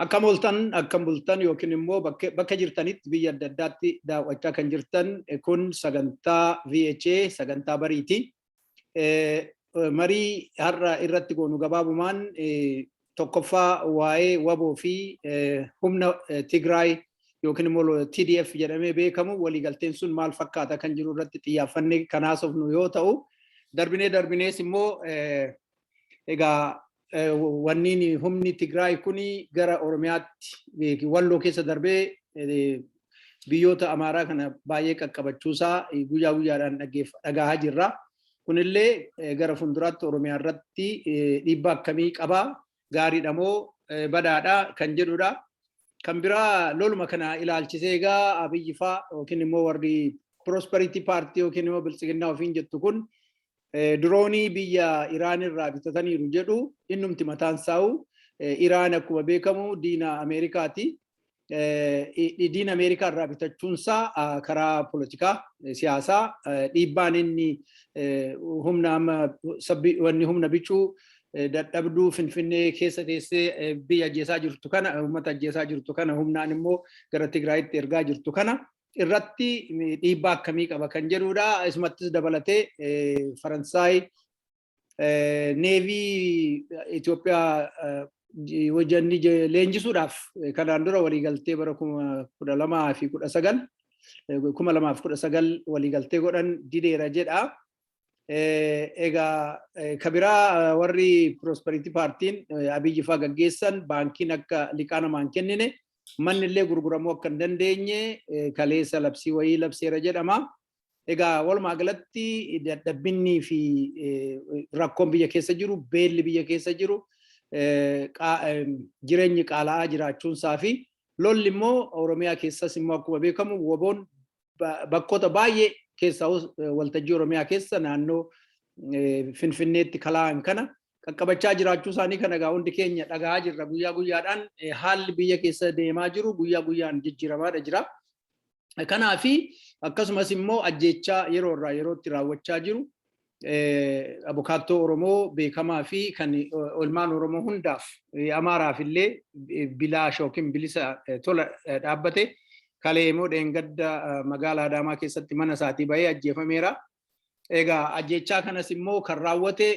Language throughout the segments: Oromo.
Akkam ooltan, akkam bultan yookiin immoo bakka jirtanitti biyya adda addaatti daawwachaa kan jirtan, kun sagantaa VHA, sagantaa bariiti. Marii har'a irratti goonu gabaabumaan tokkoffaa waa'ee WABOO fi humna Tigraay yookiin immoo TDF jedhamee beekamu, waliigalteen sun maal fakkaata kan jiru irratti xiyyaafannee kan haasofnu yoo ta'u, darbinee darbinees immoo egaa wanniin humni Tigraay kuni gara Oromiyaatti Walloo keessa darbee biyyoota Amaaraa kana baay'ee qaqqabachuusaa guyyaa guyyaadhaan dhagahaa jirra. Kunillee gara fuulduraatti Oromiyaa irratti dhiibbaa akkamii qabaa? Gaariidha moo badaadha kan jedhudha. Kan biraa loluma kana ilaalchisee egaa Abiyyi faa yookiin immoo warri Prosperity Party yookiin immoo Biltsiginnaa ofiin jettu kun diroonii biyya Iraan irraa bitataniiru jedhu. Innumti mataan saa'u Iraan akkuma beekamu diina Ameerikaati. Diina Ameerikaa irraa bitachuunsaa karaa polotikaa siyaasaa dhiibbaan inni humna amma wanni humna bicuu dadhabduu Finfinnee keessa teessee biyya ajjeesaa jirtu kana, uummata ajjeesaa jirtu kana, humnaan immoo gara Tigraayitti ergaa jirtu kana irratti dhiibbaa akkamii qaba kan jedhudha. Isumattis dabalatee Faransaay navy Itoophiyaa hojjanni leenjisuudhaaf kanaan dura waliigaltee bara 2019, 2019 waliigaltee godhan dideera jedha. Egaa kabiraa warri Prosperity Partyn Abiyyi faa gaggeessan baankiin akka liqaa namaan kennine, manni illee gurguramuu akka hin dandeenye kaleessa labsii wayii labseera jedhama. Egaa walumaa galatti dadhabbinni fi rakkoon biyya keessa jiru, beelli biyya keessa jiru, jireenyi qaala'aa jiraachuunsaa fi lolli immoo Oromiyaa keessas immoo akkuma beekamu WABOon bakkoota baay'ee keessaa waltajjii Oromiyaa keessa naannoo Finfinneetti kalaa'an kana qaqqabachaa jiraachuu isaanii kana egaa hundi keenya dhagahaa jirra. Guyyaa guyyaadhaan haalli biyya keessa deemaa jiru guyyaa guyyaan jijjiiramaadha jira. Kanaafi akkasumas immoo ajjeechaa yeroo irraa yerootti raawwachaa jiru, abukaattoo Oromoo beekamaa fi kan ilmaan Oromoo hundaaf, Amaaraaf illee bilaash yookiin bilisa tola dhaabbate, kalee immoo dheengadda magaalaa Adaamaa keessatti mana isaatii bahee ajjeefameera. Egaa ajjeechaa kanas immoo kan raawwate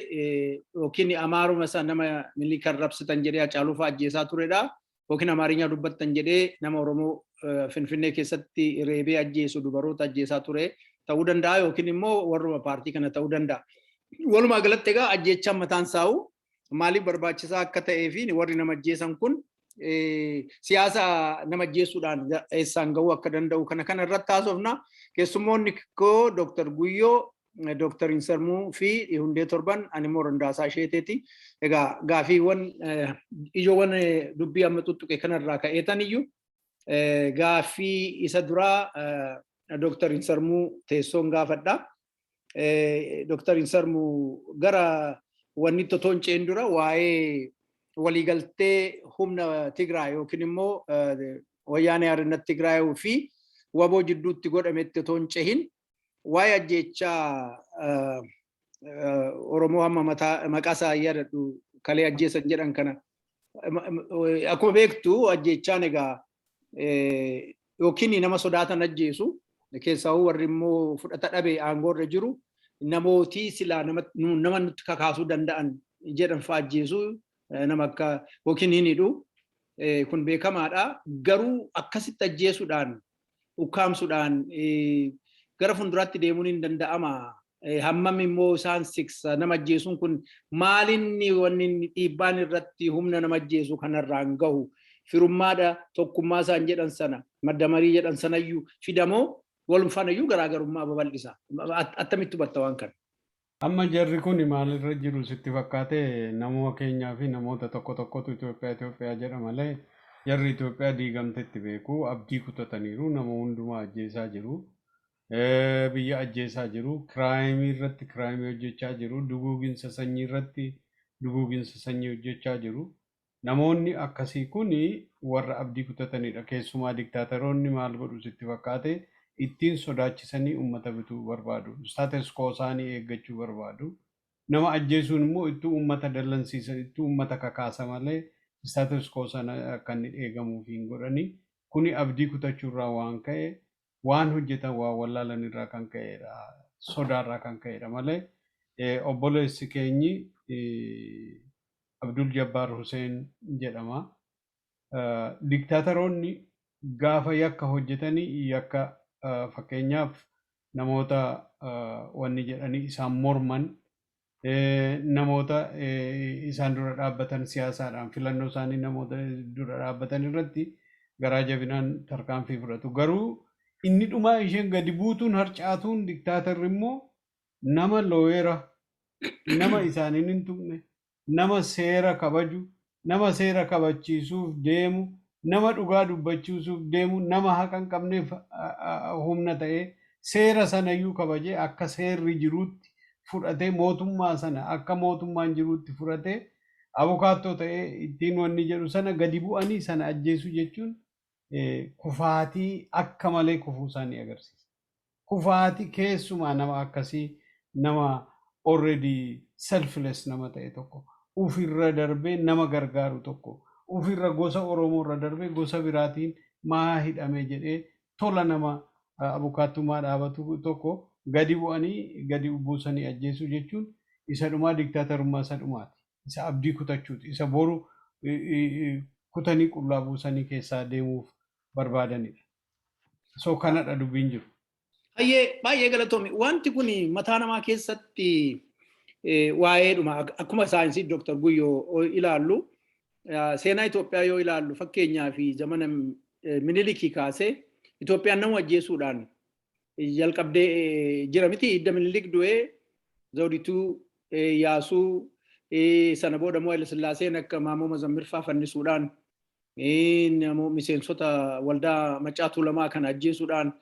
yookiin Amaaruma isa nama Minilik rabsitan jedhee Hacaaluu fa'aa ajjeesaa turedha. Yookiin Amaarinyaa dubbattan jedhee nama Oromoo Finfinnee keessatti reebee ajjeesu, dubaroota ajjeesaa ture ta'uu danda'a yookiin immoo warruma paartii kana ta'uu danda'a. Walumaa galatti egaa ajjeechaan mataan saa'u maaliif barbaachisaa akka ta'ee fi warri nama ajjeesan kun siyaasa nama ajjeesuudhaan eessaan gahuu akka danda'u kana irratti haasofna. Keessummoonni koo Dr. Guyyoo, Dr. Insarmuu fi Hundee Torban, ani immoo Randaasaa Isheeteeti. Egaa gaafiiwwan ijoowwan dubbii amma tuttuqe kanarraa ka'eetan iyyuu gaaffii isa duraa Dr. Insarmuu teessoon gaafadha. Dr. Insarmuu, gara wanni otoo hin ce'in dura waa'ee waliigaltee humna Tigraay yookiin immoo Wayyaanee Haarinnat Tigraay fi WABOO jidduutti godhametti otoo hin cehin, waa'ee ajjeechaa Oromoo amma maqaa isaa yaadadhu kalee ajjeesan jedhan kana, akkuma beektu ajjeechaan egaa yookiin nama sodaatan ajjeesu, keessaa warri immoo fudhata dhabe aangoo irra jiru namootii silaa nama nutti kakaasuu danda'an jedhan fa'a ajjeesu, nama akka yookiin hin hidhu, kun beekamaadha. Garuu akkasitti ajjeesuudhaan, ukkaamsuudhaan gara fuulduraatti deemuun hin danda'ama? Hammam immoo isaan siksa nama ajjeesuun kun? Maalinni wanni dhiibbaan irratti humna nama ajjeesu kanarraan gahu? Firummaadha, tokkummaa isaan jedhan sana, madda marii jedhan sanayyuu fidamoo walumfaanayyuu garaagarummaa babal'isa? Attamitti hubatta waan kana? Amma jarri kun maalirra jiru sitti fakkaate? Namuma keenyaa fi namoota tokko tokkotu Itoophiyaa Itoophiyaa jedha malee jarri Itoophiyaa diigamtetti beeku. Abdii kutataniiru. Nama hundumaa ajjeesaa jiru. Biyya ajjeesaa jiru. Crime irratti crime hojjechaa jiru. Duguuginsa sanyii irratti duguuginsa sanyii hojjechaa jiru. Namoonni akkasii kun warra abdii kutatanidha. Keessumaa diktaatoroonni maal godhu sitti fakkaate? Ittiin sodaachisanii uummata bituu barbaadu. Status quo isaanii eeggachuu barbaadu. Nama ajjeesuun immoo ittuu uummata dallansiisan, ittuu uummata kakaasa malee Status quo sana akka inni eegamuuf hin godhani. Kuni abdii kutachuurraa waan ka'e, waan hojjetan waan wallaalan irraa kan ka'edha. Sodaarraa kan ka'edha malee obboleessi keenyi Abdul Jabbaar Hussein jedhama. Diktaatoroonni gaafa yakka hojjetanii, yakka fakkeenyaaf namoota wanni jedhanii isaan morman, namoota isaan dura dhaabbatan, siyaasaadhaan filannoo isaanii namoota dura dhaabbatan irratti garaa jabinaan tarkaanfii fudhatu. Garuu inni dhumaa isheen gadi buutuun harcaatuun diktaatarri immoo nama lawyer, nama isaaniin hin tuqne, nama seera kabaju, nama seera kabachiisuuf deemu, nama dhugaa dubbachiisuuf deemu, nama haqa hin qabneef humna ta'ee seera sanayyuu kabajee akka seerri jiruutti fudhatee, mootummaa sana akka mootummaan jiruutti fudhatee abukaattoo ta'ee ittiin wanni jedhu sana gadi bu'anii sana ajjeesuu jechuun kufaatii akka malee kufuu isaanii agarsiisa. Kufaatii keessumaa nama akkasii, nama already selfless nama ta'e tokko, ofirra darbee nama gargaaru tokko, ofirra gosa Oromoo irra darbee gosa biraatiin maa hidhame jedhee tola nama abukaattummaa dhaabatu tokko gadi bu'anii gadi buusanii ajjeesuu jechuun isa dhumaa, diktaatarummaa isa dhumaati. Isa abdii kutachuuti. Isa boru kutanii qullaa buusanii keessaa deemuuf barbaadanidha. So kanadha dubbiin jiru. Baay'ee baay'ee galatoomi. Wanti kun mataa namaa keessatti waa'eedhuma akkuma saayinsii Dr. Guyyoo ilaallu, seenaa Itoophiyaa yoo ilaallu, fakkeenyaa fi zamana Minilikii kaasee Itoophiyaan nama ajjeesuudhaan jalqabdee jira miti. Hidda Minilik du'ee Zawdituu, Yaasuu, sana booda immoo Haile Sillaaseen akka Maamoo Mazammirfaa fannisuudhaan, miseensota waldaa Macaa Tuulamaa kana ajjeesuudhaan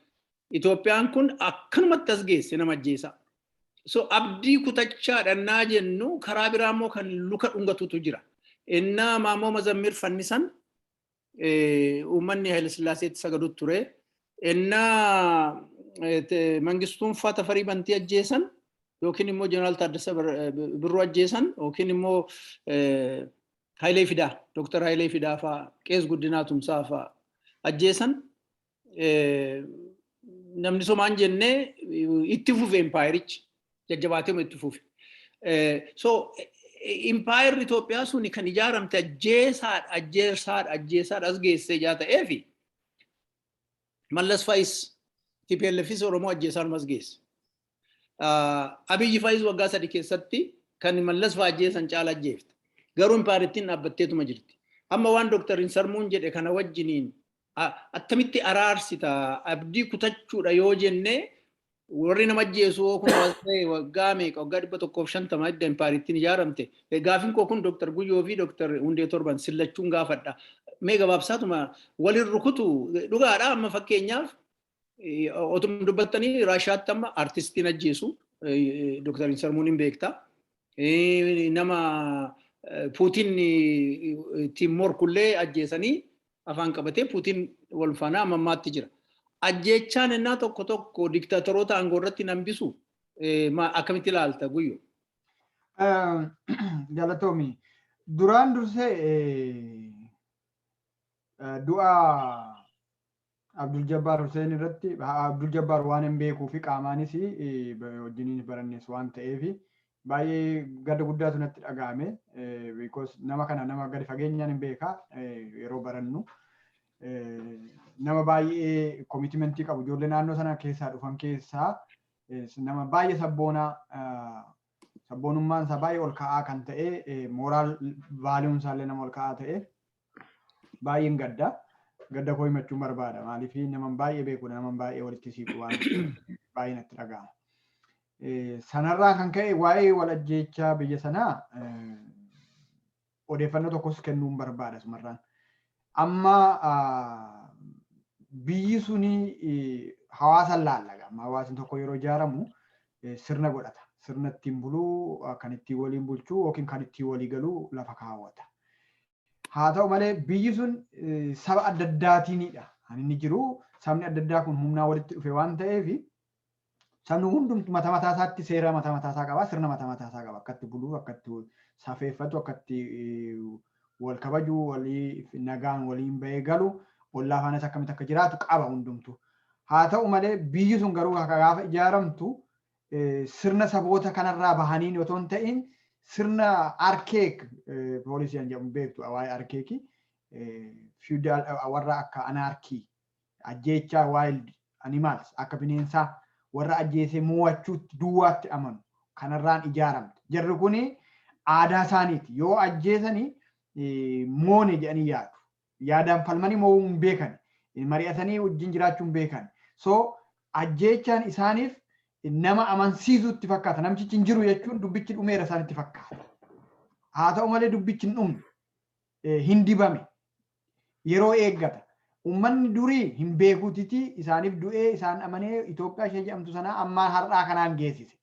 Itoophiyaan kun akkanumatti as geesse nama ajjeesa. So abdii kutachaadha naa jennu, karaa biraa immoo kan luka dhungatutu jira. Innaa Maamoo Mazammir fannisan uummanni Haile Sillaaseetti sagadutti ture. Innaa Mangistuun faa Tafarii Bantii ajjeesan yookiin immoo Jeneraal Taaddasa Birruu ajjeesan yookiin immoo Hayilee Fidaa, Dooktar Hayilee Fidaa faa, Qees Guddinaa Tumsaa faa ajjeesan, namni somaan jennee itti fufe, impaayerichi jajjabaatee itti fufe. So impaayerri Itoophiyaa suni kan ijaaramte ajjeesaadha, ajjeesaadha, ajjeesaadha as geessee ijaa ta'eefi Mallas fa'is TPLFis Oromoo ajjeesaan as geesse. Abiyyi fa'is waggaa 3 keessatti kan Mallas fa'a ajjeesan caala ajjeefte. Garuu impaayerittiin dhaabbatteetuma jirti. Amma waan Dooktar Insarmuun jedhe kana wajjiniin attamitti araarsita? Abdii kutachuudha yoo jenne, warri nama ajjeesu kun waggaa meeqa, waggaa 150 edda impaayerittiin ijaaramte. Gaafin koo kun Dooktar Guyyoo fi Dooktar Hundee Torban sillachuun gaafadha. Mee gabaabsaatuma walin rukutu dhugaadha. Amma fakkeenyaaf otuma dubbattanii Raashaatti amma artistiin ajjeesu, Dooktar Insarmuun hin beekta. Nama Puutiin ittiin morkullee ajjeesanii afaan qabatee Puutiin wal faana amma ammaatti jira. Ajjeechaan innaa tokko tokko diktaatoroota aangoo irratti hin hambisu, akkamitti ilaalta, Guyyoo? Galatoomi. Duraan dursee du'a Abdul Jabbaar Hussein irratti, Abdul Jabbaar waan hin beekuu fi qaamaanis wajjiniin barannes waan ta'eef baay'ee gadda guddaatu natti dhaga'ame. Because nama kana nama gadi fageenyaan hin beeka, yeroo barannu. Nama baay'ee commitmentii qabu, ijoollee naannoo sana keessaa dhufan keessaa nama baay'ee sabboonaa, sabboonummaan isaa baay'ee ol ka'aa kan ta'e, moral valueun isaallee nama ol ka'aa ta'e, baay'een gadda. Gadda koo himachuun barbaada. Maaliif nama baay'ee beekudha, nama baay'ee walitti siiqu waan baay'ee natti dhaga'ama. Sanarraa kan ka'e waa'ee wal ajjeechaa biyya sanaa odeeffannoo tokkos kennuun barbaada sumarraan. Amma biyyi suni hawaasa laallaga. Amma hawaasni tokko yeroo ijaaramu sirna godhata. Sirna ittiin buluu, kan ittiin waliin bulchuu yookiin kan ittiin walii galuu lafa kaawwata. Haa ta'u malee biyyi sun saba adda addaatiinidha. Kan inni jiru sabni adda addaa kun humnaa walitti dhufe waan ta'eef sabni hundumtu mataa mataa isaatti seera mataa mataa isaa qaba, sirna mataa mataa isaa qaba. Akkatti buluu, akkatti safeeffatu, akkatti Wal kabajuu, walii nagaan waliin bahee galu, ollaa faanas akkamitti akka jiraatu qaba hundumtu. Haa ta'u malee, biyyi sun garuu gaafa ijaaramtu sirna saboota kanarraa bahaniin otoo hin ta'in, sirna archaic policy jedhamu beektu, waa'ee archaic feudal, warra akka anarchy, ajjeechaa, wild animals, akka bineensaa warra ajjeesee mo'achuutti duwwaatti amanu kanarraan ijaaramte. Jarri kuni aadaa isaaniiti. Yoo ajjeesanii moone jedhanii yaadu. Yaadaan falmanii mo'uu hin beekan. Mari'atanii wajjin jiraachuu hin beekan. So ajjeechaan isaaniif nama amansiisutti fakkaata. Namtichi hin jiru jechuun dubbichi dhumeera isaanitti fakkaata. Haa ta'u malee, dubbichi hin dhumne. Hin dibame. Yeroo eeggata. Uummanni durii hin beekutiti isaaniif du'ee isaan amanee Itoophiyaa ishee jedhamtu sanaa ammaa har'aa kanaan geessise.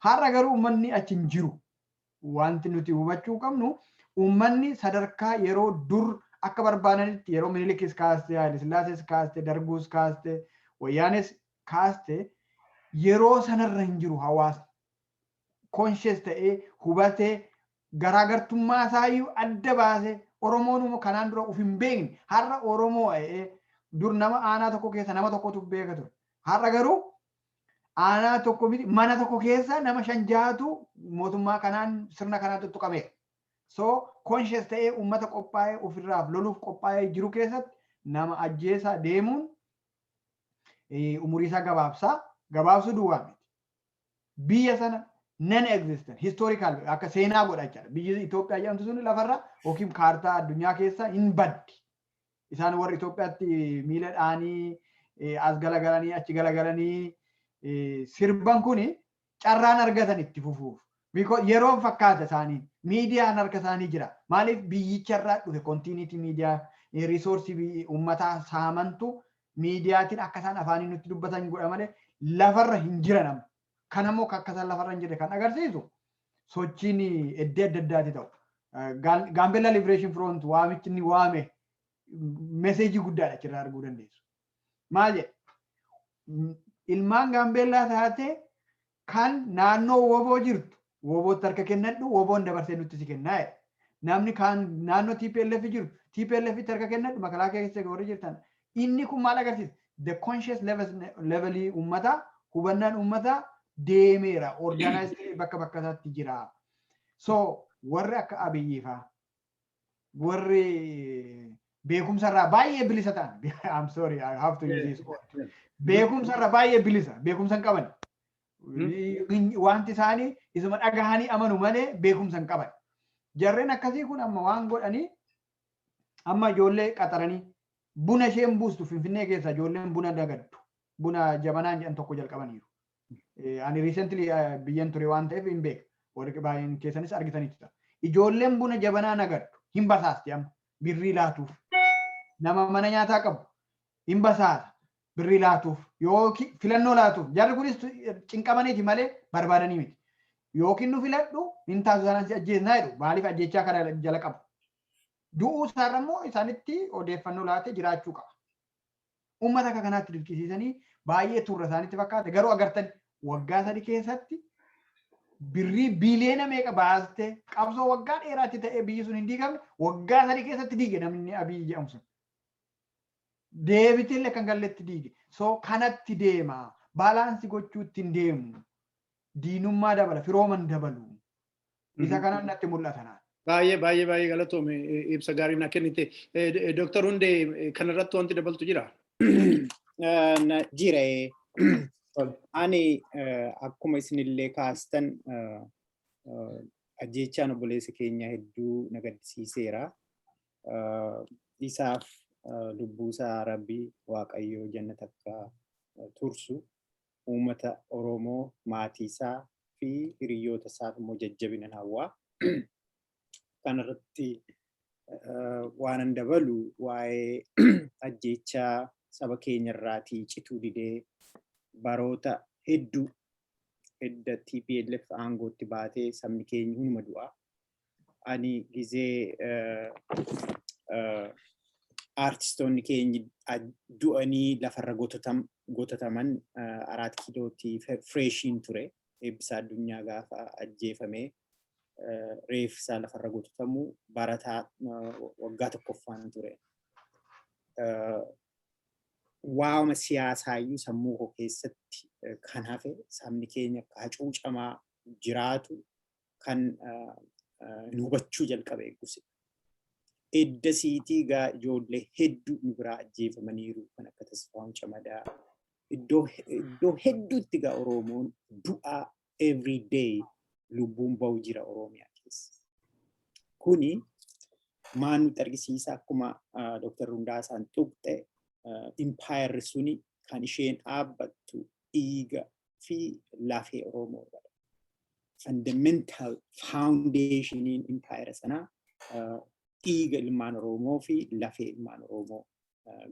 Har'a garuu uummanni achi hin jiru. Wanti nuti hubachuu qabnu, uummanni sadarkaa yeroo dur akka barbaadanitti, yeroo Minilikis kaaste, Haayilesillaasees kaaste, Darguus kaaste, Wayyaanes kaaste, yeroo sanarra hin jiru hawaasni. Conscious ta'ee, hubatee, garaagartummaa isaayyuu adda baasee, Oromoon kanaan dura uf hin beekne har'a Oromoo dur nama aanaa tokko keessa nama tokkotu beeka ture. Har'a garuu aanaa tokko miti, mana tokko keessa nama shan jahatu mootummaa kanaan, sirna kanaan tuttuqameera. So conscious ta'ee, uummata qophaa'ee, ofirraaf loluuf qophaa'ee jiru keessatti nama ajjeesaa deemuun umurii isaa gabaabsaa, gabaabsuu duwwaa miti. Biyya sana non existent historical akka seenaa godha jechaadha. Biyyi Itoophiyaa jedhamtu sun lafarra yookiin kaartaa addunyaa keessa hin baddi. Isaan warri Itoophiyaatti miila dhaanii as galagalanii achi galagalanii sirban kuni carraan argatan itti fufuuf. Yeroon fakkaata isaanii miidiyaan harka isaanii jira. Maaliif? Biyyicharraa dhufe continuity miidiyaa, resource uummataa saamantu miidiyaatiin akka isaan afaanii nutti dubbatan godha malee lafarra hin jiran amma. Kanammoo akka isaan lafarra hin jirre kan agarsiisu sochiin iddoo adda addaati ta'u. Gaambella Liberation Front waamichi inni waame message guddaadha achirraa arguu dandeessu. Maal jedhe? Ilmaan Gaambeellaa taate kan naannoo WBO jirtu WBOtti harka kennadhu, WBOn dabarsee nutti si kennaa jedhe. Namni kan naannoo TPLF jiru TPLF tti harka kennadhu, makalaa keessa warri jirtan. Inni kun maal agarsiisa? The conscious levelii uummataa, hubannaan uummataa deemeera. Organized bakka bakka isaatti jira. So warri akka Abiyyi faa, warri beekumsa irraa baay'ee bilisa ta'an, I'm sorry, I have to use this word. Beekumsa irraa baay'ee bilisa, beekumsa hin qaban. Wanti isaanii isuma dhagahanii amanu malee beekumsa hin qaban. Jarreen akkasii kun amma waan godhanii, amma ijoollee qaxaranii buna isheen buustu Finfinnee keessa ijoolleen buna dagaddu, buna jabanaan jedhan tokko jalqabaniiru. Ani recently biyyan ture waan ta'eef hin beeka. Warri baay'een keessanis argitaniitu. Ijoolleen buna jabanaa nagaddu hin basaasti, amma birrii laatuuf. Nama mana nyaataa qabu hin basaasa, birrii laatuuf yookiin filannoo laatuuf. Jarri kunis cinqamaniiti malee barbaadanii miti. Yookiin nu filadhu, hin taasisu sanaan si ajjeesnaa jedhu. Maaliif ajjechaa kana jala qabu? Du'uu isaarra immoo isaanitti odeeffannoo laatee jiraachuu qaba. Uummata akka kanaatti dirqisiisanii baay'ee turra isaanitti fakkaate, garuu agartan waggaa 3 keessatti birrii biiliyoona meeqa baastee, qabsoo waggaa dheeraatti ta'ee biyyi sun hin diigamne, waggaa 3 keessatti diige namni Abiyyi jedhamu sun. Deebitee illee kan galletti diige. So kanatti deema. Balance gochuutti hin deemu. Diinummaa dabala, firooman dabalu. Isa kanaan natti mul'ata naan. Baay'ee baay'ee baay'ee galatoome, ibsa gaarii naa kennite. Dooktar Hundee, kanarratti wanti dabaltu jira? Jira. Ani akkuma isinillee kaastan, ajjeechaan obboleessa keenya hedduu na gaddisiiseera. Isaaf lubbuusaa Rabbii Waaqayyoo jannata akka tursu, uummata Oromoo, maatii isaa fi hiriyoota isaaf immoo jajjabina hawwaa. Kanarratti waan dabalu, waa'ee ajjeechaa saba keenya irraatii cituu didee baroota hedduu edda TPLF aangootti baatee sabni keenya hunduma du'a. Ani gizee aartistoonni keenya du'anii lafarra gotataman Araat Kiilootti freshiin ture. Eebbisaa Addunyaa gaafa ajjeefame. Reeffi isaa lafarra gotatamu barataa waggaa tokkoffaan ture. Waama siyaasaayyuu sammuu koo keessatti kan hafe, sabni keenya akka hacuucamaa jiraatu kan nu hubachuu jalqabe eegguse. Edda siitii gaa ijoollee hedduu nu biraa ajjeefamaniiru, kan akka Tasfaa'un Camadaa. Iddoo hedduutti gaa Oromoon du'aa, every day lubbuun bahu jira Oromiyaa keessa. Kuni maal nutti argisiisa? Akkuma Dr. Hundaasaan tuqxe, impaayerri suni kan isheen dhaabbattu dhiiga fi lafee Oromoo. Fundamental foundationiin impaayera sanaa dhiiga ilmaan Oromoo fi lafee ilmaan Oromoo.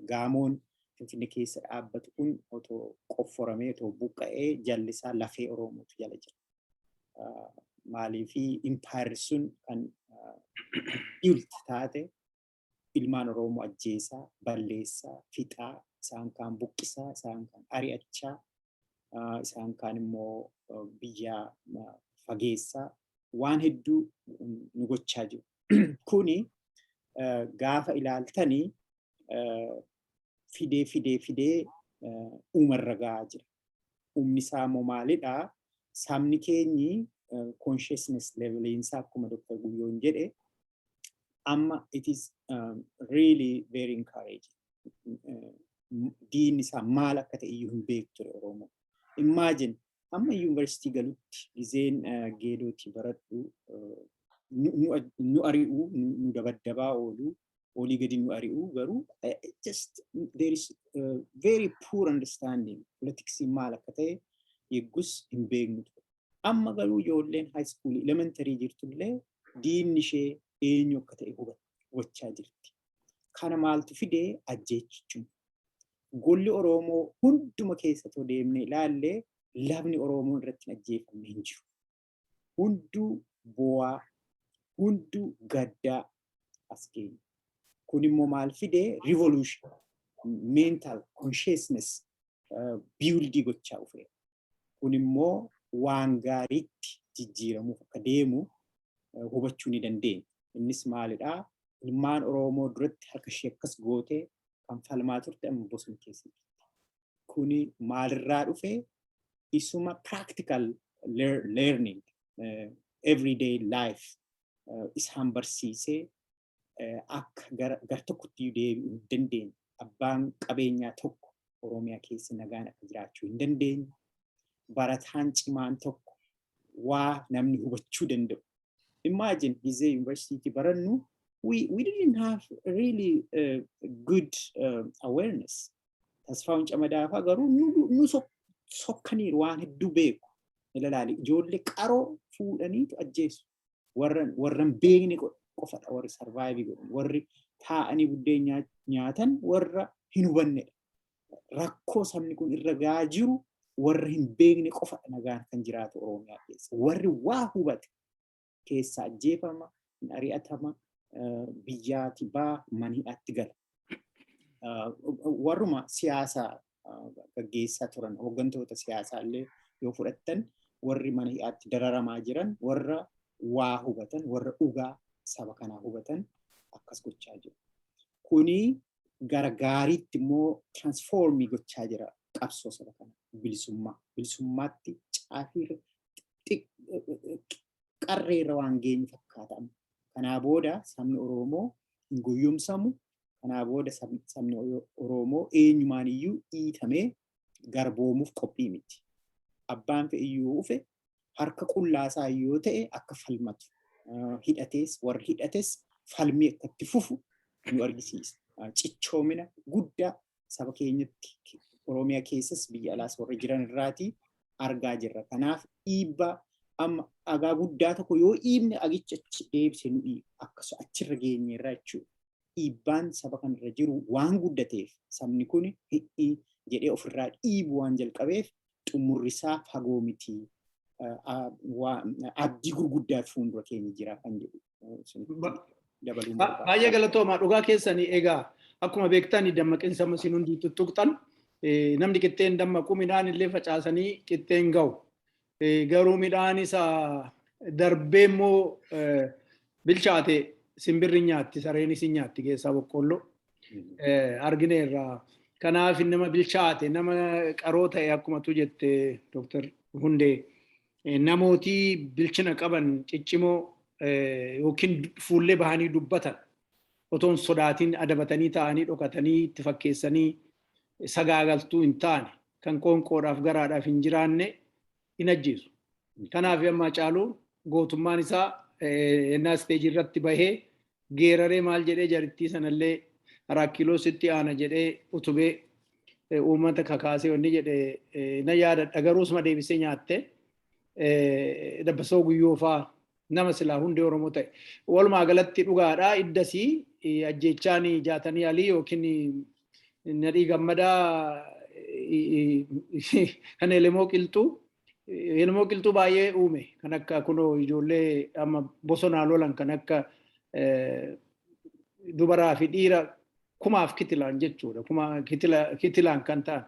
Gaamoon Finfinnee keessa dhaabbatu kun otoo qofforamee, otoo buqqa'ee, jallisaa lafee Oromootu jala jira. Maaliifi impaayerri sun kan built taate ilmaan Oromoo ajjeesaa, balleessaa, fixaa, isaan kaan buqqisaa, isaan kaan ari'achaa, isaan kaan immoo biyyaa fageessaa waan hedduu nu gochaa jiru. Kuni gaafa ilaaltanii fidee fidee fidee uumarra gahaa jira. Humni isaa immoo maalidhaa? Sabni keenyi consciousness leveliinsaa, akkuma Dr. Guyyoon jedhe, amma it is really very encouraging. Diinni isaa maal akka ta'e iyyuu hin beeku ture Oromoo. Imagine, amma yuunivarsiitii galutti gizeen Geedootti baradhu nu ari'uu, nu dabaddabaa oolu, olii gadi nu ari'uu, garuu just there is very poor understanding, politicsii maal akka ta'e yeggus hin beeknu ture. Amma garuu ijoolleen high school, elementary jirtullee diinni ishee eenyu akka ta'e hubachaa jirti. Kana maaltu fidee? Ajjeechichuun. Golli Oromoo hunduma keessa otoo deemnee ilaallee, lafni Oromoo irratti hin ajjeefamne hin jiru. Hunduu bu'aa, hunduu gaddaa as keenya. Kun immoo maal fidee? Revolution, mental consciousness buildii gochaa dhufeera. Kun immoo waan gaariitti jijjiiramuuf akka deemu hubachuu ni dandeenya. Innis maalidhaa? Ilmaan Oromoo duratti harka ishee akkas gootee kan falmaa turte amma bosona keessa jirti. Kuni maalirraa dhufee? Isuma practical learning, everyday life isaan barsiisee akka gar tokkotti deebi'uu hin dandeenye. Abbaan qabeenyaa tokko Oromiyaa keessa nagaan akka jiraachuu hin dandeenye. Barataan cimaan tokko waa namni hubachuu danda'u. Imagine, gizee yuunivarsiitii barannu we didn't have really good awareness. Tasfaa'uun Camadaa fa'aa garuu nu sokkaniiru, waan hedduu beeku. Ilaali, ijoollee qaroo fuudhaniitu ajjeesu. Warra hin beekne qofadha warri survive godhan. Warri taa'anii buddeen nyaatan warra hin hubannedha. Rakkoo sabni kun irra gahaa jiru warra hin beekne qofadha nagaan kan jiraatu Oromiyaa keessa. Warri waa hubate keessa ajjeefama, hin ari'atama, biyyaati baa, mana hidhaatti gala. Warruma siyaasaa gaggeessaa turan, hooggantoota siyaasaa illee yoo fudhattan, warri mana hidhaatti dararamaa jiran warra waa hubatan, warra dhugaa saba kanaa hubatan akkas gochaa jiru. Kuni gara gaariitti immoo transformii gochaa jira qabsoo saba kanaa, bilisummaa. Bilisummaatti caafii qarreerra waan geenyu fakkaata. Kanaa booda sabni Oromoo hin goyyomsamu. Kanaa booda sabni Oromoo eenyumaan iyyuu dhiitamee garboomuuf qophii miti. Abbaan fe'iyyuu dhufe harka qullaasaa yoo ta'e akka falmatu, hidhatees, warri hidhates falmii akka itti fufu nu argisiisa. Cichoomina guddaa saba keenyatti Oromiyaa keessas biyya alaas warra jiran irraatii argaa jirra. Kanaaf dhiibbaa amma dhagaa guddaa tokko yoo dhiibne dhagicha achi deebisee nu dhiiba. Akkasu achirra geenyeerra jechuudha. Dhiibbaan saba kanarra jiru waan guddateef, sabni kun hidhii jedhee ofirraa dhiibu waan jalqabeef, xumurri isaa fagoo miti. Abdii gurguddaa fuuldura keenya jira kan jedhu dabaluun. Baay'ee galatoomaa, dhugaa keessanii. Egaa akkuma beektan, dammaqinsa isin hundi tuttuqxan, namni qixxeen dammaqu midhaan illee facaasanii qixxeen ga'u. Garuu midhaan isa Darbee immoo bilchaate simbirri nyaatti, sareenis nyaatti keessaa boqqolloo argineerra. Kanaaf nama bilchaate, nama qaroo ta'e, akkuma tu jette Dr. Hundee, namootii bilchina qaban ciccimoo yookiin fuullee bahanii dubbatan otoon sodaatiin adabatanii ta'anii dhokatanii itti fakkeessanii sagaagaltuu hin taane, kan qoonqoodhaaf garaadhaaf hin jiraanne hin ajjeesu. Kanaaf amma Caaluun gootummaan isaa ennaa isteejii irratti bahee geeraree maal jedhee jarittii sanallee 4 kiiloo sitti aana jedhee utubee uummata kakaasee wanni jedhee na yaadadha, garuu suma deebisee nyaatte. Dabbasoo Guyyoo faa nama silaa hundee Oromoo ta'e. Walumaa galatti dhugaadha, iddasii ajjeechaan Jaatanii Alii yookiin Nadhii Gammadaa kan Elemoo Qilxuu, Elemoo Qilxuu baay'ee uume, kan akka kunoo ijoollee amma bosonaa lolan, kan akka dubaraa fi dhiira kumaaf kitilaan jechuudha. Kuma kitilaan kan ta'an.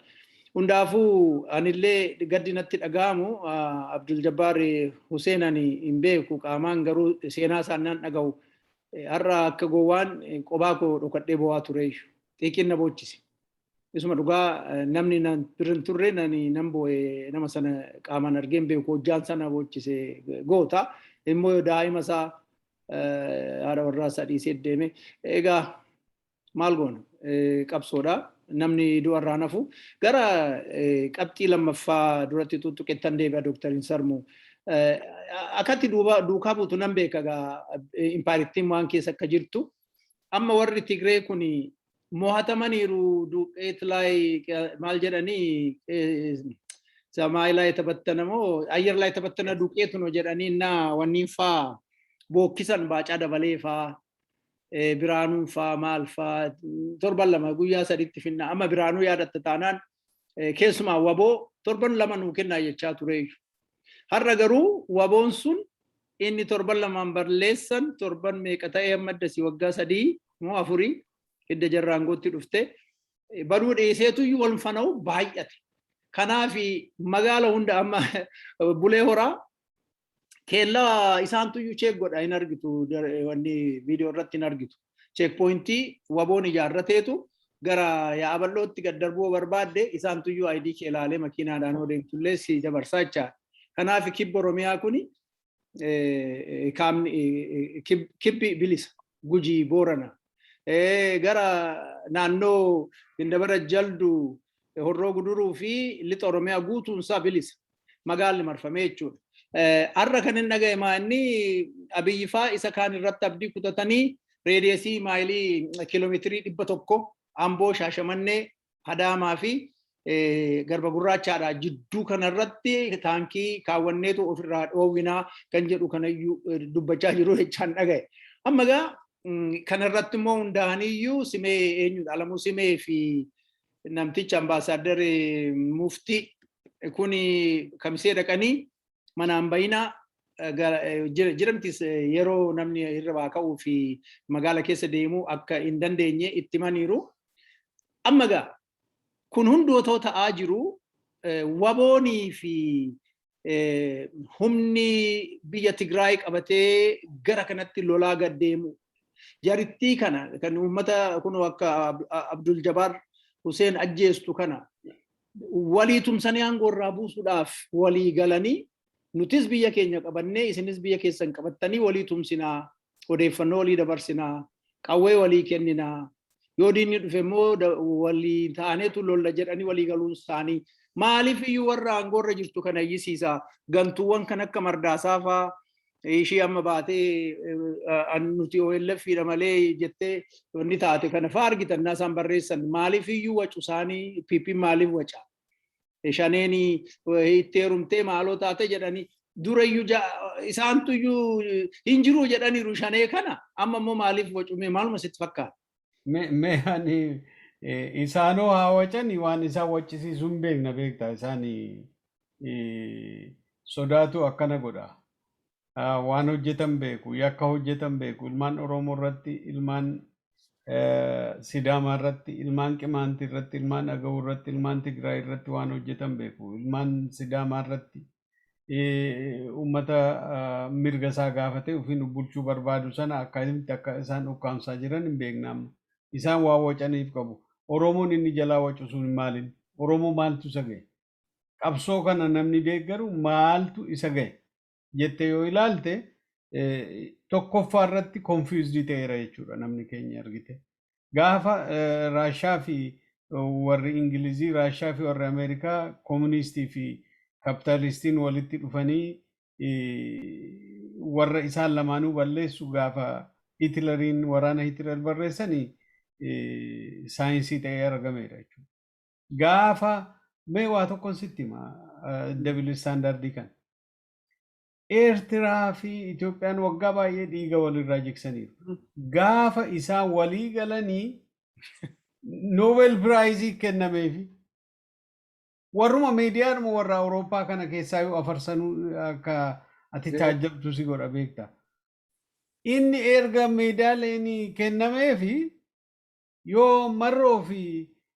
Hundaafuu anillee gaddi natti dhaga'amu Abdul Jabbaar Hussein ani hin beeku qaamaan, garuu seenaa isaan nan dhaga'u. Har'a akka gowwaan qobaa koo dhokadhee bo'aa tureeyyu. Xiiqiin na boochise. Isuma dhugaa, namni nan bira hin turre, nani nan bo'e. Nama sana qaamaan argee hin beeku, hojjaan sana boochise goota. Immoo daa'ima isaa, haadha warraa isaa dhiisee deeme. Egaa maal goona, qabsoodha. Namni du'arraa nafu. Gara qabxii lammaffaa duratti tuttuqettan deebi'a, Dooktar Sarmuu. Akkatti duukaa buutu nan beeka gaa, impaarittiin waan keessa akka jirtu. Amma warri Tigree kun mo'atamaniiru, ዱቄት ላይ maal jedhanii, ሰማይ ላይ የተበተነ moo አየር ላይ የተበተነ ዱቄት ነው jedhanii እና wanniin faa bookkisan, Baacaa Dabalee faa, Biraanuun faa, maal faa, torban 2 guyyaa 3tti finna. Amma Biraanuu yaadatta taanaan, keessumaa WBO torban 2 nuu kennaa jechaa tureeyyu. Har'a garuu WBOn sun inni torban 2n balleessan torban meeqa ta'ee, amma addasii waggaa 3 moo 4 hidda jarraangootti dhufte, baduu dhiiseetuyyuu wal fana'u baay'ate. Kanaaf magaala hunda amma Bulee Horaa keellaa isaantuyyuu check godha hin argitu, wanni viidiyoo irratti hin argitu. Check pointii WBOn ijaarrateetu gara Yaa'a Bal'ootti gad darbuu barbaadde isaantuyyuu ID kee ilaalee makiinaadhaan yoo deemtullee si dabarsaa jechaadha. Kanaaf kibba Oromiyaa kuni kaamni kibbi bilisa, Gujii, Boorana, gara naannoo Gindabara, Jaldu, Horroo Guduruu fi lixa Oromiyaa guutuun isaa bilisa. Magaalli marfamee jechuudha. Har'a kan hin dhaga'e inni Abiyyi faa isa kaan irratti abdii kutatanii radiusii maayilii kiiloomeetirii 100 Amboo, Shaashamannee, Adaamaa fi Garba Gurraachaadha. Jidduu kanarratti taankii kaawwanneetu ofirraa dhoowwinaa kan jedhu kanayyuu dubbachaa jiru jechaan dhaga'e. Amma egaa kanarratti immoo hundaa'aniyyuu Simee, eenyudha, Alamuu Simee fi namticha ambaasaaddar Muftii kuni Kamisee dhaqanii manaan bayinaa jiramtis, yeroo namni hirribaa ka'uu fi magaala keessa deemuu akka hin dandeenye itti himaniiru. Amma egaa kun hunduu otoo ta'aa jiru, WBOnii fi humni biyya Tigraay qabatee gara kanatti lolaa gad deemu. Jarittii kana kan uummata kun akka Abdul Jabbaar Hussein ajjeestu kana walii tumsanii aangoo irraa buusuudhaaf walii galanii, nutis biyya keenya qabannee isinis biyya keessan qabattanii walii tumsinaa, odeeffannoo walii dabarsinaa, qawwee walii kenninaa, yoo diinni dhufe immoo walii ta'aneetu lolla jedhanii walii galuun isaanii maaliif iyyuu warra aangoo irra jirtu kana iyyisiisa? Gantuuwwan kan akka Mardaasaa faa, ishii amma baatee nuti OLF dha malee jettee wanni taate kana faa argitan, isaan barreessan maaliif iyyuu wacu isaanii? PP maaliif waca? Shaneen itti heerumtee maaloo taate jedhanii durayyuu isaantu iyyuu hin jiru jedhaniiru Shanee kana. Amma immoo maaliif wacume? Maaluma sitti fakkaata? Mee ani isaanoo haa wacani, waan isaan waccisiisu hin beekna, beektaa, isaan sodaatu akkana godha. Waan hojjetan beeku, yakka hojjetan beeku, ilmaan Oromoo irratti, ilmaan Sidaamaa irratti, ilmaan Qimaantii irratti, ilmaan Agawuu irratti, ilmaan Tigraay irratti waan hojjetan beeku, ilmaan Sidaamaa irratti. Uummata mirga isaa gaafatee ofiin bulchuu barbaadu sana akkamitti akka isaan ukkaamsaa jiran hin beekna amma. Isaan waa wacaniif qabu. Oromoon inni jalaa wacu sun maaliin? Oromoo maaltu isa gahe? Qabsoo kana namni deeggaru maaltu isa gahe? Jettee yoo ilaalte, tokkoffaa irratti confused ta'eera jechuudha namni keenya, argite. Gaafa Raashaa fi warri Ingilizii, Raashaa fi warri Ameerikaa, kooministii fi kapitaalistiin walitti dhufanii warra isaan lamaanuu balleessu, gaafa Hitleriin, waraana Hitler barreessanii, saayinsii ta'ee argameera jechuudha. Gaafa mee waa tokkon sitti hima, double standardii kana. Eertiraa fi Itoophiyaan waggaa baay'ee dhiiga walirraa jigsaniiru. Gaafa isaan walii galanii Nobel Prizeii kennameefi. Warruma miidiyaadhuma warra Awurooppaa kana keessaa yoo afarsanuu akka ati taajjabtu si godha, beekta. Inni erga meedaaliin kennameefi yoo Marroo fi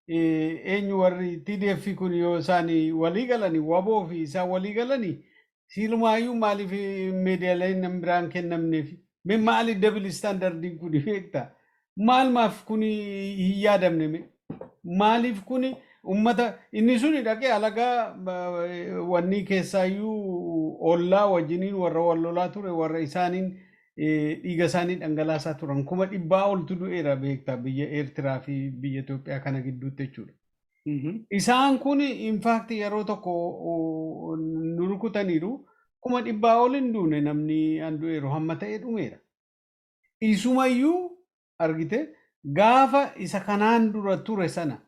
eenyu warri TDF kun yoo isaan walii galanii, WABOO fi isaan walii galanii, silumaayyuu maaliif meedaaleen biraan kennamneef? Mee maali double standardiin kun, beekta? Maal maaf kun hin yaadamne mee? Maaliif kun ummata inni suni dhaqee alagaa wanni keessaayyuu ollaa wajjiniin warra wal lolaa ture, warra isaaniin dhiiga isaanii dhangalaasaa turan, 100,000 oltu du'eera, beekta, biyya Eertiraa fi biyya Itoophiyaa kana gidduutti jechuudha. Isaan kun in fact yeroo tokko nu rukutaniiru, 100,000 ol hin duune, namni an du'eeru hamma ta'e dhumeera. Isumayyuu argite, gaafa isa kanaan dura ture sana,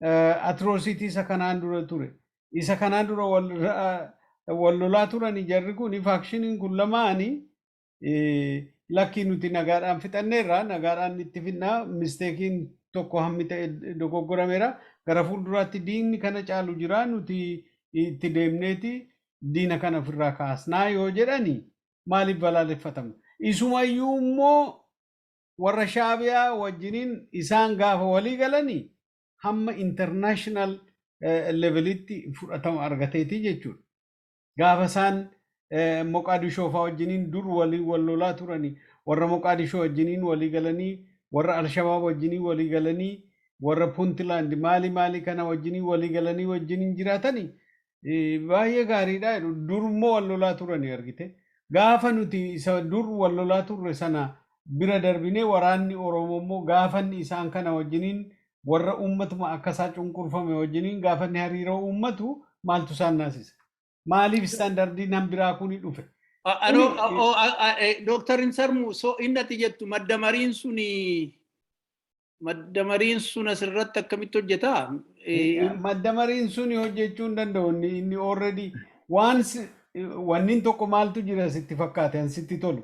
atrocity isa kanaan dura ture, isa kanaan dura wal lolaa turani, jarri kun, factioniin kun lamaanii, lakkii nuti nagaadhaan fixanneerra, nagaadhaan itti fidnaa, mistakeiin tokko hammi ta'e dogoggorameera, gara fuulduraatti diinni kana caalu jira, nuti itti deemneeti diina kana ofirraa kaasnaa yoo jedhani maaliif balaaleffatama? Isumayyuu immoo warra Shaabiyaa wajjiniin isaan gaafa walii galanii hamma international levelitti fudhatama argateeti jechuudha. Gaafa isaan Moqaadishoo fa'aa wajjiniin dur walii wal lolaa turanii, warra Moqaadishoo wajjiniin walii galanii, warra Alshabaab wajjiniin walii galanii, warra Puntland maali maali kana wajjiniin walii galanii wajjiniin jiraatanii baay'ee gaariidha jedhu. Dur immoo wal lolaa turanii, argite. Gaafa nuti isa dur wal lolaa turre sana bira darbinee, waraanni Oromoo immoo gaafanni isaan kana wajjiniin, warra uummatuma akkasaa cunqurfame wajjiniin gaafanni hariiroo uummatu, maaltu isaan naasisa? Maaliif standardiin han biraa kuni dhufe? Dooktar Insarmu, so inni ati jettu madda mariin sun asirratti akkamitti hojjetaa? Madda mariin suni hojjechuu hin danda'u. Inni already waan wannin tokko maaltu jira sitti fakkaate an sitti tolu?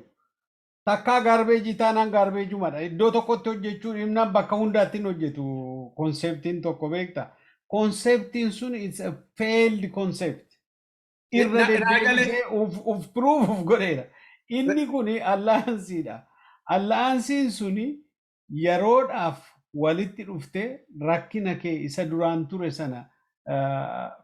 Takkaa garbageii taanaan garbageumadha. Iddoo tokkotti hojjechuu himnaan bakka hundaatti hin hojjetu conceptiin tokko, beekta. Conceptiin sun it's a failed concept. Irra deddeebisee uf proof uf godheera. Inni kun allianceiidha. Allianceiin suni yeroodhaaf walitti dhuftee rakkina kee isa duraan ture sana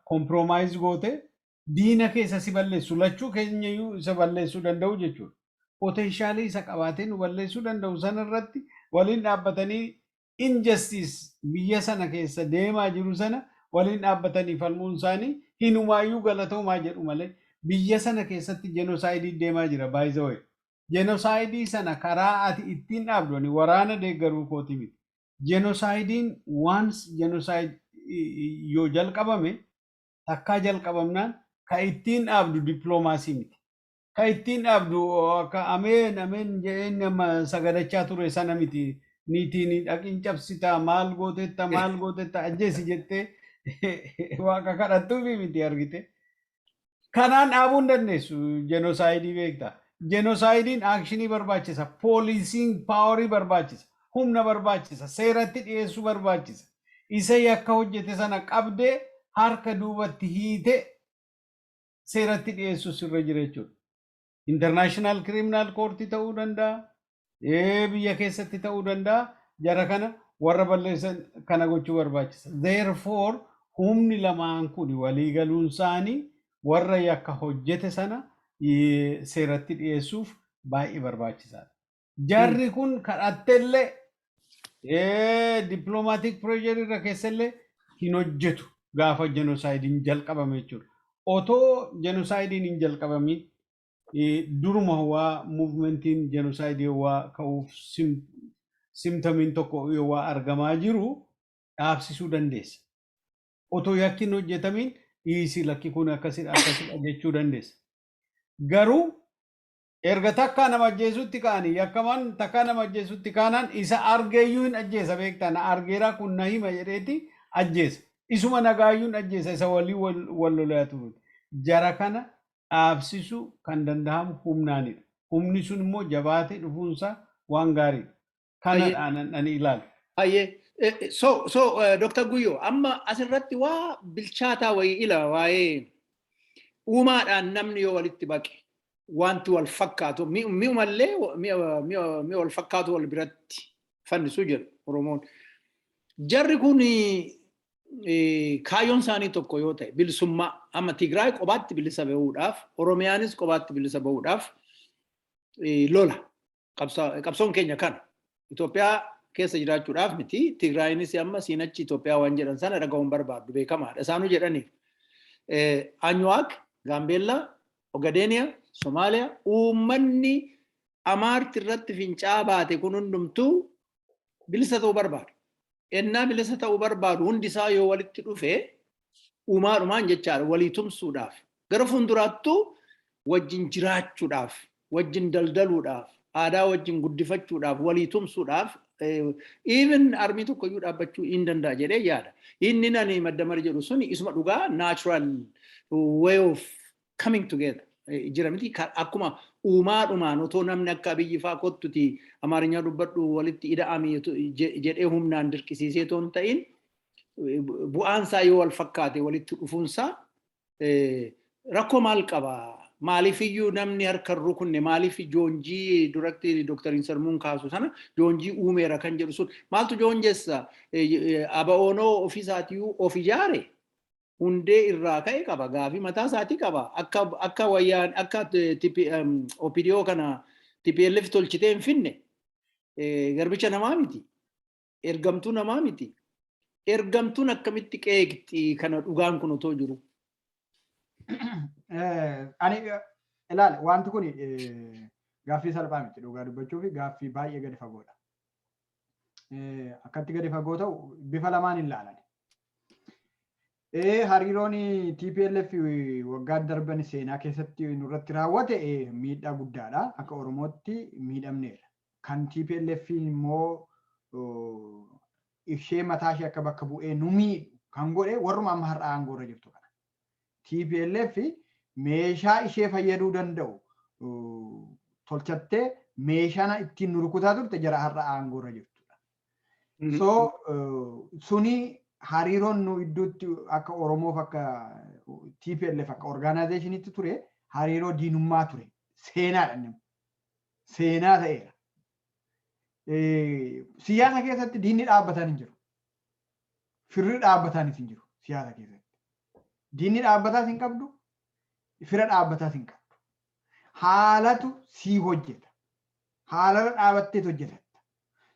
compromise goote, diina keessa si balleessu, lachuu keenyayyuu isa balleessuu danda'u jechuudha. Potentialii isa qabaatee nu balleessuu danda'u sana irratti waliin dhaabbatanii injustice biyya sana keessa deemaa jiru sana waliin dhaabbatanii falmuun isaanii hinumaayyuu galatoomaa jedhu malee, biyya sana keessatti genocideii deemaa jira, by the way. Genocideii sana karaa ati ittiin dhaabdu ani waraana deeggaruu kooti miti. Genocideiin once genocide yoo jalqabame, takkaa jalqabamnaan, ka ittiin dhaabdu dippiloomaasii miti. Ka ittiin dhaabdu akka ameen ameen jedheen nama sagadachaa ture sana miti. Niitiin dhaqin cabsita, maal gootetta, maal gootetta, ajjeesi jettee waaqa kadhattuufi miti, argite. Kanaan dhaabuu hin dandeessu genocideii, beekta. Genocideiin actionii barbaachisa. Policeiin powerii barbaachisa. Humna barbaachisa. Seeratti dhiyeessuu barbaachisa. Isa yakka hojjete sana qabdee harka duubatti hiite seeratti dhiyeessuu sirra jira jechuudha. International Criminal Court ta'uu danda'a. Biyya keessatti ta'uu danda'a. Jara kana warra balleessan kana gochuu barbaachisa. Therefore, humni lamaan kun walii galuun isaanii Warra yakka hojjete sana seeratti dhiyeessuuf baay'ee barbaachisaadha. Jarri kun kadhatteellee diplomatic pressure irra keessallee hin hojjetu gaafa genocide jalqabame jechuudha. Otoo genocide hin jalqabamin duruma waa movementiin genocide waa ka'uuf symptomiin tokko waa argamaa jiru dhaabsisuu dandeessa. Otoo yakki hin hojjetamin dhiisii, lakki, kun akkasidha akkasidha jechuu dandeessa. Garuu erga takkaa nama ajjeesutti ka'anii, yakkamaan takkaa nama ajjeesutti kaanaan, isa argeeyyuu hin ajjeesa. Beektaa, na argeeraa, kun na hima jedheeti ajjeesa. Isuma nagaayyuu hin ajjeesa, isa walii wal lolaa turuuti. Jara kana dhaabsisuu kan danda'amu humnaanidha. Humni sun immoo jabaatee dhufuunsaa waan gaariidha. Kanadhaan ani ilaalu. Ayyee. So Dr. Guyyoo, amma asirratti waa bilchaataa wayii ila waa'ee uumaadhaan namni yoo walitti baqe wanti wal fakkaatu mi'umallee mi'a wal fakkaatu wal biratti fannisuu jedhu Oromoon. Jarri kun kaayyoon isaanii tokko yoo ta'e, bilisummaa, amma Tigraay qobaatti bilisa bahuudhaaf, Oromiyaanis qobaatti bilisa bahuudhaaf lola. Qabsoon keenya kana. Itoophiyaa keessa jiraachuudhaaf miti. Tigraayinis amma siinachi Itoophiyaa waan jedhan sana dhaga'uun barbaaddu, beekamaadha. Isaanuu jedhaniif. Anyuwaak, Gaambeellaa, Ogadeeniyaa, Somaaliyaa, uummanni Amaarti irratti fincaa baate kun hundumtuu bilisa ta'uu barbaadu. Ennaa bilisa ta'uu barbaadu, hundi isaa yoo walitti dhufe, uumaadhumaan jechaadha, walii tumsuudhaaf, gara fuulduraattuu wajjin jiraachuudhaaf, wajjin daldaluudhaaf, aadaa wajjin guddifachuudhaaf, walii tumsuudhaaf, even army tokkoyyuu dhaabbachuu hin danda'a jedhee yaada. Inni nani maddamar jedhu suni isuma dhugaa, natural way of coming together jira miti? Akkuma uumaadhumaan otoo namni akka Abiyyi faa kottuti Amaarinyaa dubbadhu, walitti ida'ami jedhee humnaan dirqisiisee otoo hin ta'in, bu'aansaa yoo wal fakkaate walitti dhufuunsaa rakkoo maal qaba? Maaliifiyyuu namni harka hin rukunne? Maaliif joonjii duratti Dooktar Sarmuun kaasu sana joonjii uumeera kan jedhu sun maaltu joonjessa? ABOnoo ofiisaatiyyuu of ijaare, hundee irraa ka'e qaba, gaafii mataa isaatii qaba. Akka wayyaan akka OPDO kana TPLF tolchitee hin finne. Garbicha namaa miti, ergamtuu namaa miti. Ergamtuun akkamitti qeeqxi kana, dhugaan kun otoo jiru? Ani ilaali, wanti kun gaaffii salphaa miti, dhugaa dubbachuu fi gaaffii baay'ee gadi fagoodha. Akkatti gadi fagoo ta'u bifa lamaan hin ilaalan. Hariiroon TPLF waggaa darban seenaa keessatti nurratti raawwate miidhaa guddaadha. Akka Oromootti miidhamneera. Kan TPLF immoo ishee mataa ishee akka bakka bu'ee nu miidhu kan godhe warruma amma har'a aangoorra jirtu kana. TPLF meeshaa ishee fayyaduu danda'u tolchattee meeshaan ittiin nu rukutaa turte jara har'a aangoorra jirtudha. So suni hariiroon nu idduutti akka Oromoof, akka TPLF akka organizationitti ture, hariiroo diinummaa ture. Seenaadha inni. Seenaa ta'eera. Siyaasa keessatti diinni dhaabbataan hin jiru. Firri dhaabbataanis hin jiru siyaasa keessatti. Diinni dhaabbataas hin qabdu, fira dhaabbataas hin qabdu. Haalatu sii hojjeta. Haalarra dhaabatteet hojjetatta.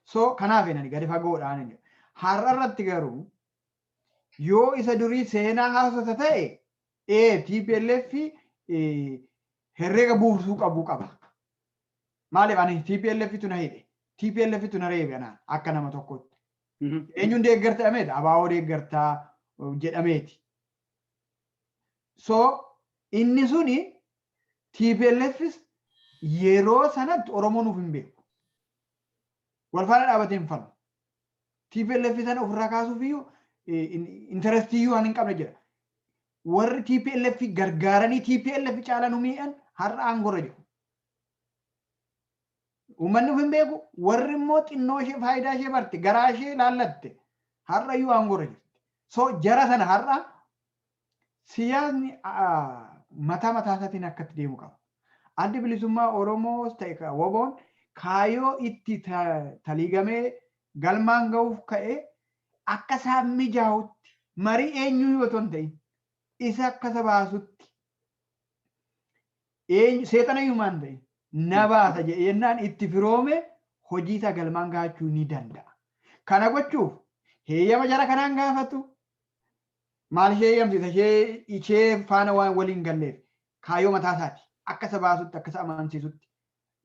So kanaaf ani gadi fagoodhaan hin jedhu. Har'a irratti garuu yoo isa durii seenaa haasota ta'e, TPLF herreega buusuu qabu qaba. Maaliif ani TPLF tu na hidhe? TPLF tu na reebe anaan akka nama tokkotti. Eenyuun deeggarta jedhameeti? ABO deeggartaa jedhameeti. So inni suni TPLFis yeroo sanatti Oromoo nuuf hin beeku. Wal faana dhaabatee hin falmu. TPLF sana ofirraa kaasuuf iyyuu interestii iyyuu waan hin qabne jira. Warri TPLF gargaaranii TPLF caalaa nu miidhan har'a aangoorra jiru. Uummanni of hin beeku, warri immoo xinnoo ishee faayidaa ishee barte, garaa ishee laallatte har'a iyyuu aangoorra jirti. So jara sana har'a siyaasni mataa mataa isaatiin akkatti deemu qaba. Addi Bilisummaa Oromoos ta'e WBOn kaayyoo itti taliigamee galmaan ga'uuf ka'ee akka isaan mijaa'utti marii eenyuu yoo otoo hin ta'in isa akka isa baasutti. Seexana iyyumaan ta'e na baasa jedhee jennaan itti firoome hojii isaa galmaan gahachuu ni danda'a. Kana gochuuf heeyyama jara kanaan gaafatu. Maal ishee heeyyamsiisa? Ishee faana waan waliin galleef kaayyoo mataa isaati. Akka isa baasutti, akka isa amansiisutti,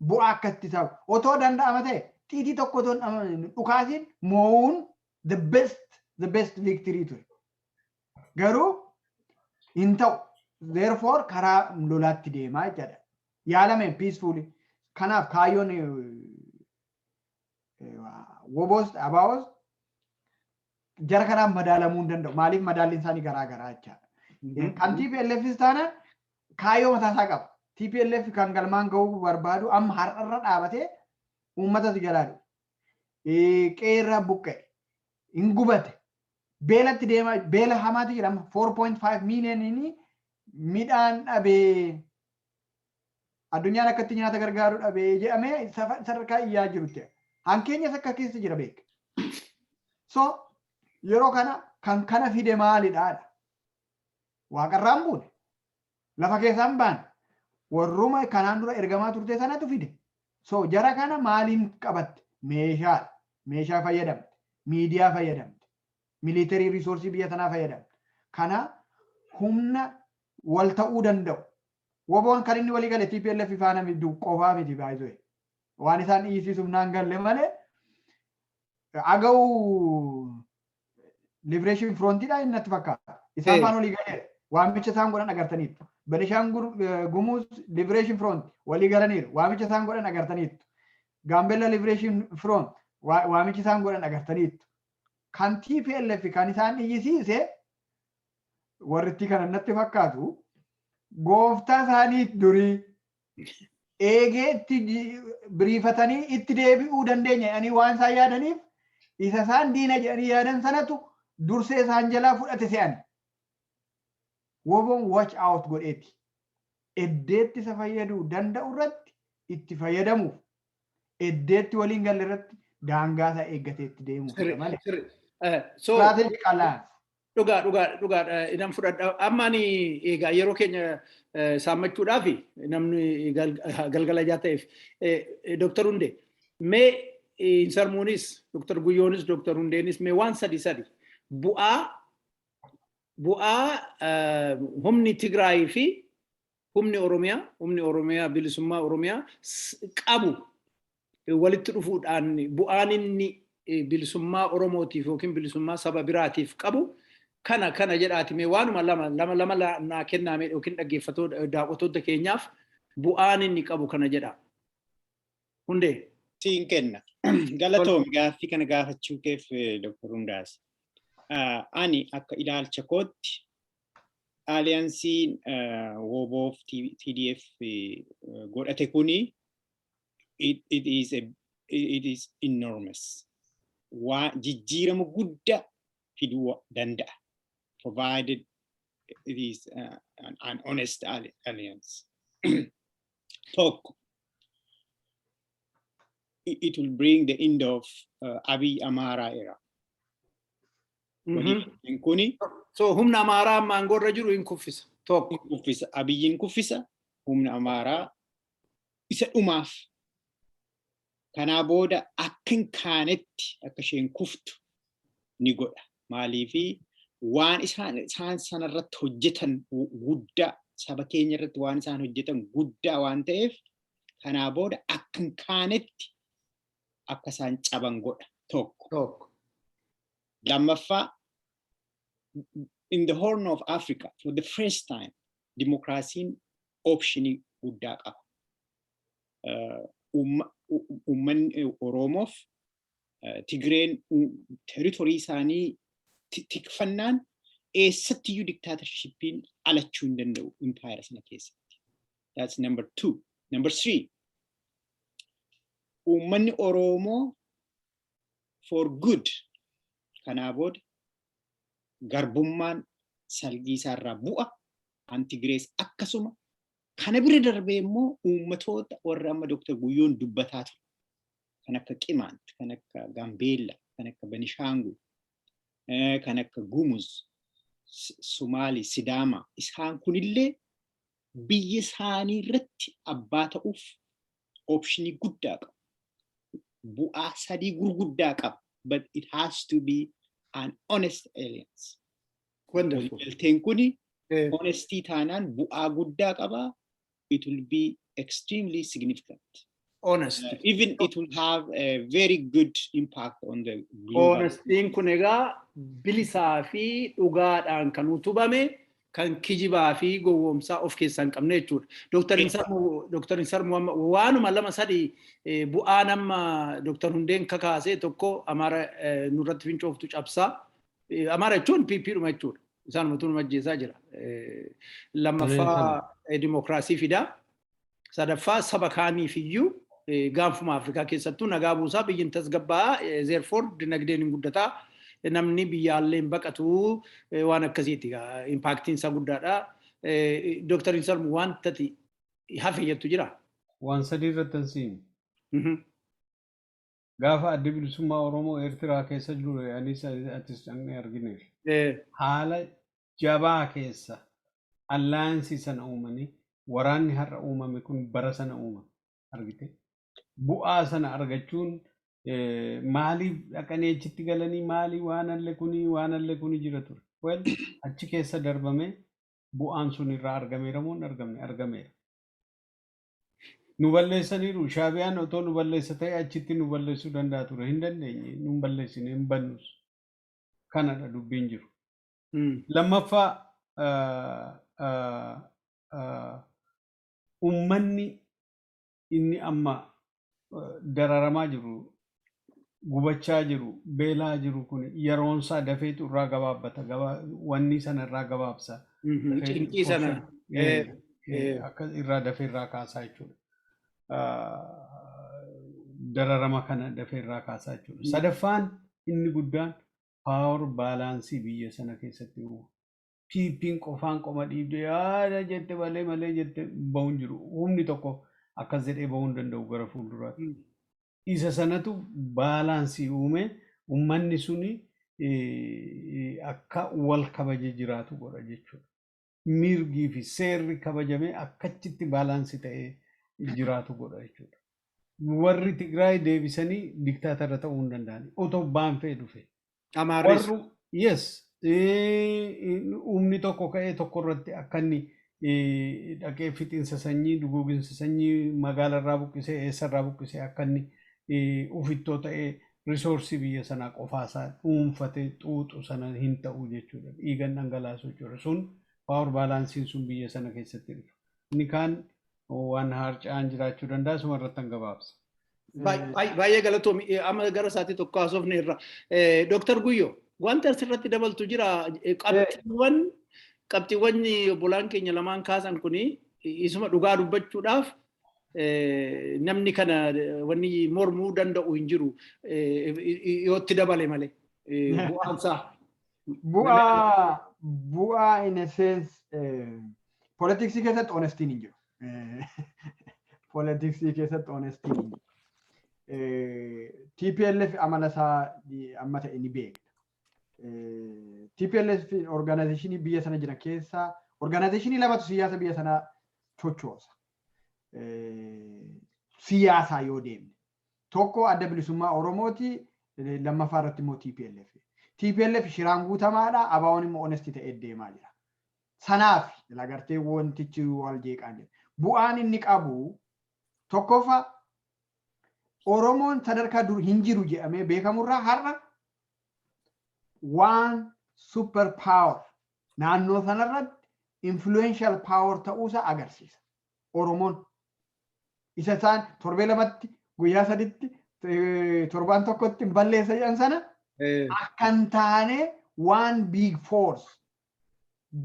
bu'aa akkatti isaa otoo danda'ama ta'e xiitii tokko otoo hin dhukaasiin moo'uun the best victory ture. Garuu hin ta'u. Therefore karaa lolaatti deemaa jechaadha. Yaalameen peacefully. Kanaaf kaayyoon WBOs ABOs jara kanaan madaalamuu hin danda'u. Maaliif? Madaalliin isaanii garaa garaa jechaadha. Kan TPLFs taanaan kaayyoo mataa isaa qaba. TPLF kan galmaan gahuu barbaadu amma har'arra dhaabatee uummatatu jalaa dhufe. Qeerra buqqa'e. Hin gubate. Beelatti deema, beela hamaatu jira amma 4.5 miiliyooniin midhaan dhabee, addunyaan akkatti nyaata gargaaru dhabee jedhamee sadarkaa iyyaa jirutti. Hankeenyas akka keessa jira beek. So yeroo kana kan kana fide maalidhaadha? Waaqarraan buune. Lafa keessaan baane. Warruma kanaan dura ergamaa turte sanatu fide. So jara kana maaliin qabatte? Meeshaadha. Meeshaa fayyadamte. Miidiyaa fayyadamte. Military resource biyya tanaa fayyadamte. Kana humna wal ta'uu danda'u. WBOn kan inni walii gale TPLF faana qofaa miti baay'ee. Waan isaan dhiisiisuuf naan galle malee Agaw Liberation Frontidha inni natti fakkaata. Isaan faana walii galeera. Waamicha isaan godhan agartaniitu. Benishaangul Gumuz Liberation Front walii galaniiru. Waamicha isaan godhan agartaniitu. Gaambella Liberation Front waamicha isaan godhan agartaniitu. Kan TPLF kan isaan iyyisiise warritti kana natti fakkaatu gooftaa isaanii durii eegee itti biriifatanii itti deebi'uu dandeenya jedhanii waan isaan yaadaniif, isa isaan diina jedhanii yaadan sanatu dursee isaan jalaa fudhate se'an. WBOn watch out godheeti. Eddeetti isa fayyaduu danda'u irratti itti fayyadamuuf, eddeetti waliin galle irratti daangaa isaa eeggatee itti deemuuf malee. So Strategic alliance. Dhugaa, inan fudhadha. Amma ani egaa yeroo keenya saammachuudhaaf namni galgala ijaa ta'eef, Dr. Hundee, mee Insarmuunis, Dr. Guyyoonis, Dr. Hundeenis, mee waan sadi sadi bu'aa humni Tigraayii fi humni Oromiyaa bilisummaa Oromiyaa qabu walitti dhufuudhaan bu'aan inni bilisummaa Oromootiif yookiin bilisummaa saba biraatiif qabu kana kana jedhaati mee waanuma lama lama lama naa kennaame yookiin dhaggeeffattoota daawwattoota keenyaaf bu'aan inni qabu kana jedha. Hundee. Siin kenna. Galatoom gaaffii kana gaafachuu keef, Dr. Hundaas. Ani akka ilaalcha kootti allianceiin WBOf TDF godhate kuni it is enormous. Waa jijjiirama guddaa fiduu danda'a. Provided it is an honest alliance. Tokko, it will bring the end of Abiy Amara era. Waliin kuni So humna Amaaraa amma aangoorra jiru hin kuffisa. Tokko. Kuffisa. Abiyyiin kuffisa, humna Amaaraa isa dhumaaf. Kanaa booda akka hin kaanetti akka isheen kuftu ni godha. Maaliifi waan isaan sanarratti hojjetan guddaa, saba keenya irratti waan isaan hojjetan guddaa waan ta'eef, kanaa booda akka hin kaanetti akka isaan caban godha, tokko. Tokko. Lammaffaa, in the Horn of Africa for the first time dimokiraasiin optionii guddaa qaba. Uummanni Oromoof Tigreen territory isaanii tikfannaan eessattiyyuu dictatorshipiin alachuu hin danda'u impaayera sana keessatti. That's number two. Number three, uummanni Oromoo for good kanaa booda garbummaan salgii isaarraa bu'a. Antigirees akkasuma. Kana bira darbee immoo uummatoota warra amma Dr. Guyyoon dubbataa ture. Kan akka Qimaant, kan akka Gambeella, kan akka Benishaangul, kan akka Gumuz, Sumaali, Sidaama. Isaan kunillee Biyya isaanii irratti abbaa ta'uuf optionii guddaa qabu. Bu'aa sadii gurguddaa qaba. But it has to be an honest alliance. Wonderful. Waliigalteen kuni honestii taanaan bu'aa guddaa qaba. It will be extremely significant. Honest. Even it will have a very good impact on the global. Honestiin kun egaa bilisaa fi dhugaadhaan kan utubame, kan kijibaa fi gowwoomsaa of keessaa hin qabne jechuudha. Dooktar Insar waanuma lama sadi bu'aa nama Dooktar Hundeen kakaasee tokko Amaara nurratti fincooftu cabsaa. Amaara jechuun PP dhuma jechuudha. Isaanumatu nu ajjeesaa jira. Lammaffaa, dimokiraasii fidaa. Sadaffaa, saba kaaniif iyyuu gaanfuma Afrikaa keessattuu nagaa buusaa, biyyin tasgabbaa, therefore dinagdeen hin guddataa, namni biyyaallee hin baqatu, waan akkasiiti. Impactiin isaa guddaadha. Dooktar Insarmu, wanta hafe jettu jira? Waan sadii irratti hin siimi. Gaafa Addi Bilisummaa Oromoo Eertiraa keessa jiru anis atis argineerra. Haala jabaa keessa allianceii sana uumanii, waraanni har'a uumame kun bara sana uumame argite. Bu'aa sana argachuun maaliif dhaqanii achitti galanii, maalii waan alle kuni waan alle kuni jira ture. Well, achi keessa darbame, bu'aan sun irraa argameera moo hin argamne? Argameera. Nu balleessaniiru. Shaabiyaan otoo nu balleessa ta'e achitti nu balleessuu danda'a ture. Hin dandeenye. Nu hin balleessine, hin bannus. Kanadha dubbiin jiru. Lammaffaa, uummanni inni amma dararamaa jiru, gubachaa jiru, beelaa jiru kun yeroonsaa dafeetu irraa gabaabbata. Wanni sana irraa gabaabsa. Cinqii sana. Akka irraa dafee irraa kaasaa jechuudha. Dararama kana dafee irraa kaasaa jechuudha. Sadaffaan inni guddaan power balanceii biyya sana keessatti uuma. PP'n qofaan qoma dhiibdee yaada jette malee malee jette bahuun jiru. Humni tokko akkas jedhee bahuu hin danda'u gara fuulduraatti. Isa sanatu balanceii uume, uummanni suni akka wal kabaje jiraatu godha jechuudha. Mirgii fi seerri kabajamee akkachitti balanceii ta'ee jiraatu godha jechuudha. Warri Tigraay deebisanii diktaatara ta'uu hin danda'an. Otoo baanfee dhufe. Amaarris. Yes, humni tokko ka'ee tokko irratti akka inni dhaqee fixiinsa sanyii, duguuginsa sanyii, magaalarraa buqqisee, eessarraa buqqisee, akka inni ufittoo ta'ee resourceii biyya sanaa qofaasaa dhuunfatee xuuxu sana hin ta'u jechuudha. Dhiigan dhangalaasu jechuudha. Sun power balanceiin sun biyya sana keessatti dhufa. Inni kaan waan harca'aan jiraachuu danda'a, suma irratti gabaabsa. Baay'ee galatoomi. Amma gara isaatii tokko haasofne irra. Dooktar Guyyoo, wanta asirratti dabaltu jira? Qabxiiwwan obbolaan keenya lamaan kaasan kuni isuma dhugaa dubbachuudhaaf namni kana wanni mormuu danda'u hin jiru yoo itti dabale malee bu'aansaa. Bu'aa in a sense politicsii keessatti honestiin hin jiru. Politicsii keessatti honestiin hin jiru. TPLF amala isaa amma ta'e ni beekna. TPLF organizationii biyya sana jiran keessaa organizationii lamatu siyaasa biyya sanaa sochoosa. Siyaasaa yoo deemne. Tokko Adda Bilisummaa Oromooti, lammaffaa irratti immoo TPLF. TPLF shiraan guutamaadha, ABO'n immoo honesty ta'ee deemaa jira. Sanaaf agartee wantichi wal jeeqaan jira. Bu'aan inni qabu tokkoffaa, Oromoon sadarkaa dur hin jiru jedhamee beekamurraa har'a waan super power naannoo sanarratti influential power ta'uusaa agarsiisa. Oromoon isa isaan torbee lamatti, guyyaa saditti, torbaan tokkotti balleessa jedhan sana akka hin taane, waan big force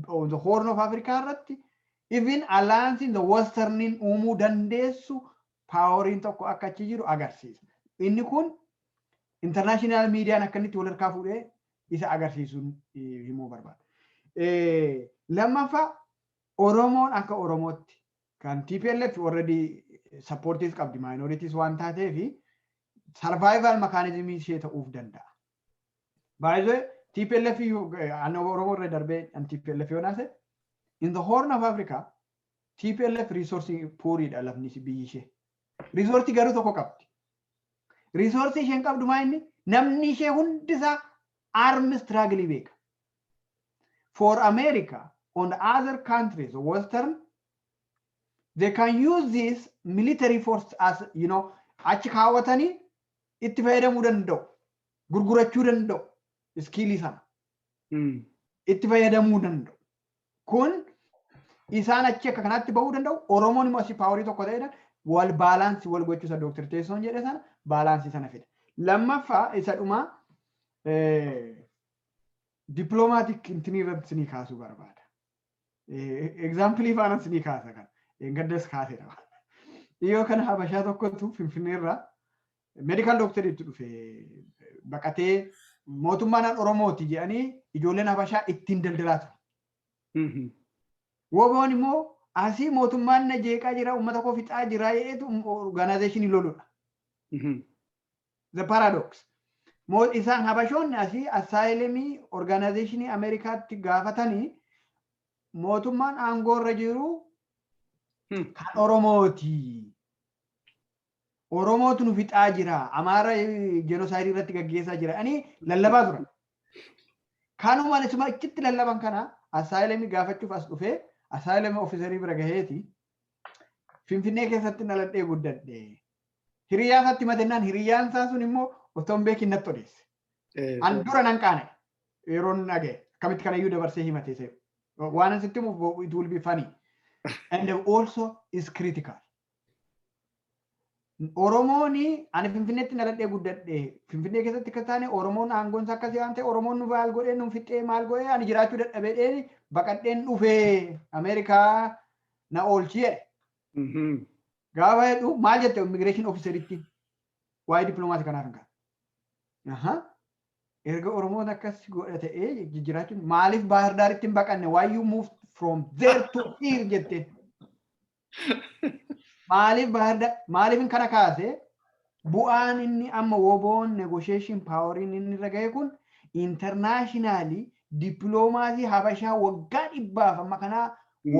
on the Horn of Africa irratti even alliance in the Westernin uumuu dandeessu poweriin tokko akka achi jiru agarsiisa. Inni kun international miidiyaan akka inni itti wal harkaa fuudhee isa agarsiisuun himuu barbaada. Lammaffaa, Oromoon akka Oromootti kan TPLF already supportiis qabdi, minorities waan taateefi survival mechanism ishee ta'uuf danda'a. Baay'ee TPLF ana Oromoo irra darbee an TPLF yoo naase in the Horn of Africa TPLF resource pooriidha lafni biyyi ishee. Resource garuu tokko qabdi. Resource isheen qabdu maa inni namni ishee hundisaa arm struggle beeka. For America on other countries, Western, they can use this military force as, achi kaawwatanii itti fayyadamuu danda'u, gurgurachuu danda'u, skillii sana itti fayyadamuu danda'u. Kun isaan achi akka kanaatti bahuu danda'u. Oromoon immoo asii powerii tokko ta'edha. Wal balance wal gochuu isa Dooktar Teessoon jedhe sana balance sana fida. Lammaffaa isa dhumaa diplomatic intinii irratti sinii kaasuu barbaada. Example faana sinii kaasa kana. Gaddas kaaseera. Dhiyoo kana Habashaa tokkotu Finfinneerraa medical doctoriitti dhufe baqatee mootummaan Oromooti jedhanii ijoolleen Habashaa ittiin daldalaa ture. WBOn immoo asii mootummaan na jeeqaa jira, uummata koo fixaa jira jedheetu organizationii loludha. The paradox. Isaan Habashoonni asii asylumii organizationii Ameerikaatti gaafatanii mootummaan aangoo irra jiru kan Oromooti. Oromootu nu fixaa jira. Amaara genocide irratti gaggeessaa jira. Ani lallabaa turan. Kanuma isuma achitti lallaban kana asylumii gaafachuuf as dhufee asylumii officerii bira gaheeti. Finfinnee keessatti dhaladhee guddadhe. Hiriyaa isaatti matennaan hiriyyaan isaa sun immoo otoo hin beekin natti odeesse. An dura nan qaane yeroon dhagaye akkamitti kanayyuu dabarsee himate se'u. Waan asitti himuuf it will be funny. And also is critical. Oromoon ani Finfinneetti dhaladhee guddadhe. Finfinnee keessatti akka taane Oromoon aangoon isaa akkasii waan ta'e Oromoon nu maal godhee nu fixee maal godhee ani jiraachuu dadhabee baqadheen dhufee Ameerikaa na oolchi jedhe. Gaafa jedhu maal jette immigration officeritti waa'ee dippiloomaasii kanaaf hin kaa'e. Erga Oromoon akkas godha ta'ee jiraachuun maaliif Baahir Daaritti hin baqanne? Why you move from there to here jetteen. Maaliif Baahir Daar maaliif kana kaase? Bu'aan inni amma WBOn negotiation poweriin inni irra gahe kun internationally dippiloomaasii Habashaa waggaa 100f amma kanaa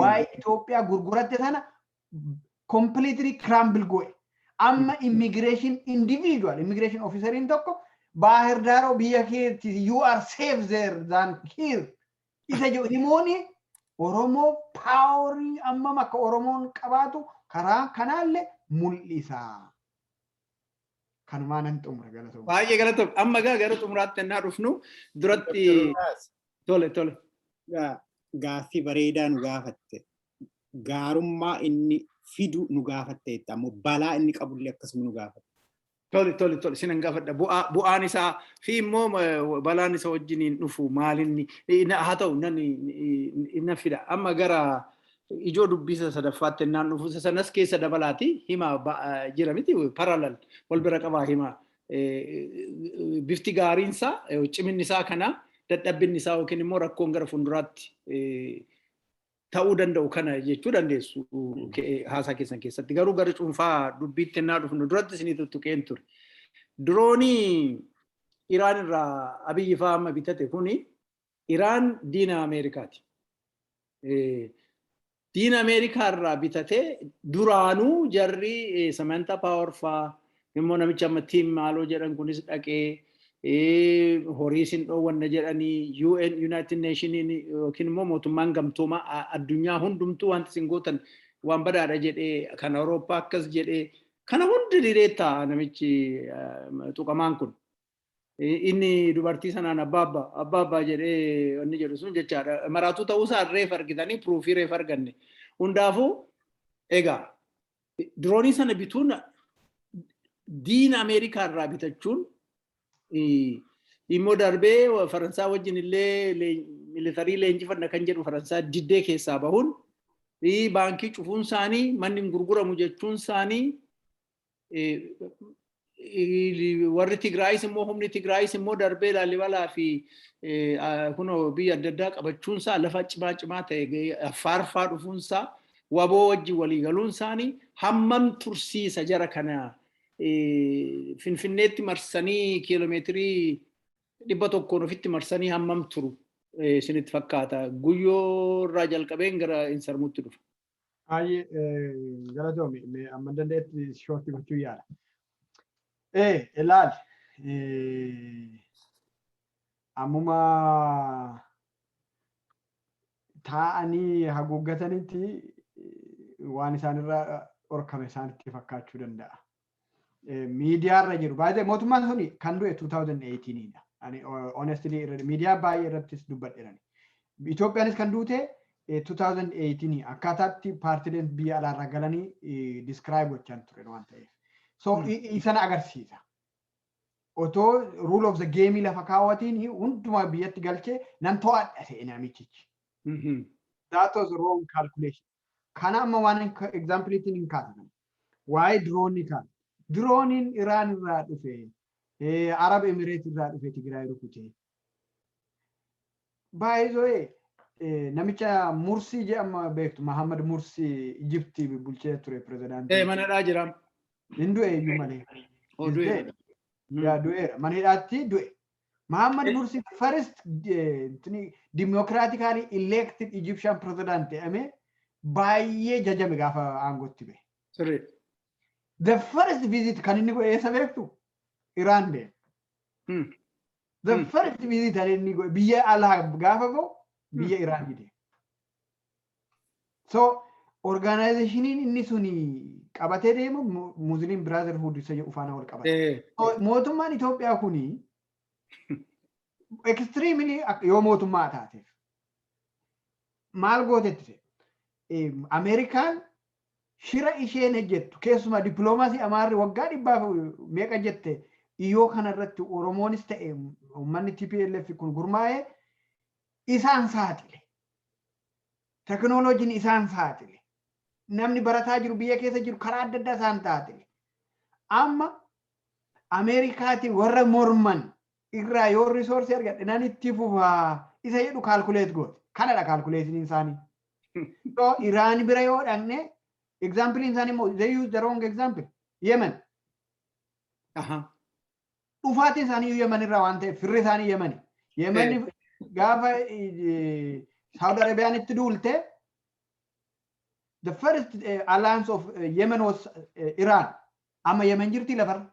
waa'ee Itoophiyaa gurguratte sana completely crumble godhe. Amma immigration individual immigration officeriin tokko Baahir Daaroo biyya keetti you are safe there than here. Isa jedhu himooni Oromoo powerii ammam akka Oromoon qabaatu karaa kanaallee mul'isa. Kanumaa nan xumura, galatooma. Baay'ee galatoom. Amma gaa gara xumuraatti ennaa dhufnu duratti tole. Gaaffii bareedaa nu gaafatte. Gaarummaa inni fidu nu gaafatteetta, ammoo balaa inni qabullee akkasuma nu gaafatte. Tole, sinan gaafadha. Bu'aan isaa fi immoo balaan isa wajjiniin dhufu maalinni haa ta'u nan na fida. Amma gara ijoo dubbisa sadaffaatti ennaan dhufu sanas keessa dabalaati hima jira miti, parallel wal bira qabaa hima. Bifti gaariinsaa, ciminni isaa kana, dadhabbinni isaa yookiin immoo rakkoon gara fuulduraatti ta'uu danda'u kana jechuu dandeessu haasaa keessan keessatti. Garuu gara cuunfaa dubbiitti ennaa dhufnu duratti isinii tuttuqeen ture. Diroonii Iraan irraa Abiyyi fa'aa amma bitate kuni, Iraan diina Ameerikaati. Diina Ameerikaa irraa bitatee duraanuu jarri Samantha Power fa'aa immoo namicha amma Tiim maaloo jedhan kunis dhaqee horii isin dhoowwanna jedhanii UN, United Nationiin yookiin immoo mootummaan gamtoomaa addunyaa hundumtuu wanti isin gootan waan badaadha jedhee, kan Awurooppaa akkas jedhee, kana hundi didee ta'a namichi tuqamaan kun. Inni dubartii sanaan abbaa abbaa abbaa abbaa jedhee inni jedhu sun jechaadha. Maraatuu ta'uusaa reef argitanii proofii reef arganne. Hundaafuu egaa diroonii sana bituun, diina Ameerikaa irraa bitachuun, immoo darbee Faransaa wajjin illee military leenjifanna kan jedhu Faransaa diddee keessaa bahuun, baankii cufuun isaanii, manni hin gurguramu jechuun isaanii, warri Tigraayis immoo humni Tigraayis immoo darbee Laalibalaa fi kunoo biyya adda addaa qabachuun isaa, lafa cimaa cimaa ta'e Affaarfaa dhufuun isaa, WBO wajjin walii galuun isaanii hammam tursiisa jara kana? Finfinneetti marsanii kiiloomeetirii 100n ofitti marsanii hammam turu isinitti fakkaata? Guyyoo irraa jalqabeen gara Insarmuutti dhufa. Baay'ee galatoomi, amma danda'etti short gochuu yaala. Ilaali, ammuma taa'anii haguuggatanitti waan isaanirraa dhorkame isaanitti fakkaachuu danda'a. Miidiyaarra jiru. Baay'ee mootummaan suni kan du'e 2018 dha. Ani honestly miidiyaa baay'ee irrattis dubbadheerani. Itoophiyaanis kan duute 2018 akkaataatti paartileen biyya alaarraa galanii describe gochaa ture waan ta'eef. So isana agarsiisa. Otoo rule of the game lafa kaawwatiin hundumaa biyyatti galchee nan to'adha se'e namichichi. That was wrong calculation. Kana amma waan exampleetiin hin kaasan. Waa'ee diroonii kaasa. Dirooniin Iraan irraa dhufe, Arab Emirate irraa dhufe Tigraay rukute. Baay'ee namicha Mursii jedhama beektu, Mahammad Mursii, Ijiptii bulchee ture pirezidaantii. Manadhaa jira. Hin du'e iyyuu malee. Du'eera. Yaa, du'eera. Mana hidhaatti du'e. Mahammad Mursi first democratically elected Egyptian president jedhamee baay'ee jajame gaafa aangootti ba'e. Sirrii. The first visit kan inni godhe eessa beektu? Iraan deeme. The first visit kan inni godhe biyya alaa gaafa ga'u biyya Iraan deeme. So organizationiin inni suni qabatee deemu Muslim Brotherhood isa jedhu faana wal qabata. Mootummaan Itoophiyaa kuni extremely yoo mootummaa taateef maal gootetti, Ameerikaan shira isheen hojjettu, keessumaa dippiloomaasii Amaarri waggaa 100f meeqa jette, iyyoo kanarratti Oromoonis ta'e uummanni TPLF kun gurmaa'ee isaan saaxile. Teknooloojiin isaan saaxile. Namni barataa jiru biyya keessa jiru karaa adda addaa isaan saaxile. Amma Ameerikaatiin warra morman irraa yoo resource argadhe nan itti fufaa isa jedhu calculate goote. Kanadha calculationiin isaanii. So Iraan bira yoo dhaqne, example isaanii immoo they use the wrong example. Yemen. Dhufaatiin isaanii Yemen irraa waan ta'eef firri isaanii Yemeni. Yemen gaafa Saudi Arabiyaan itti duulte, the first alliance of Yemen was Iran. Amma Yemen jirti lafarra.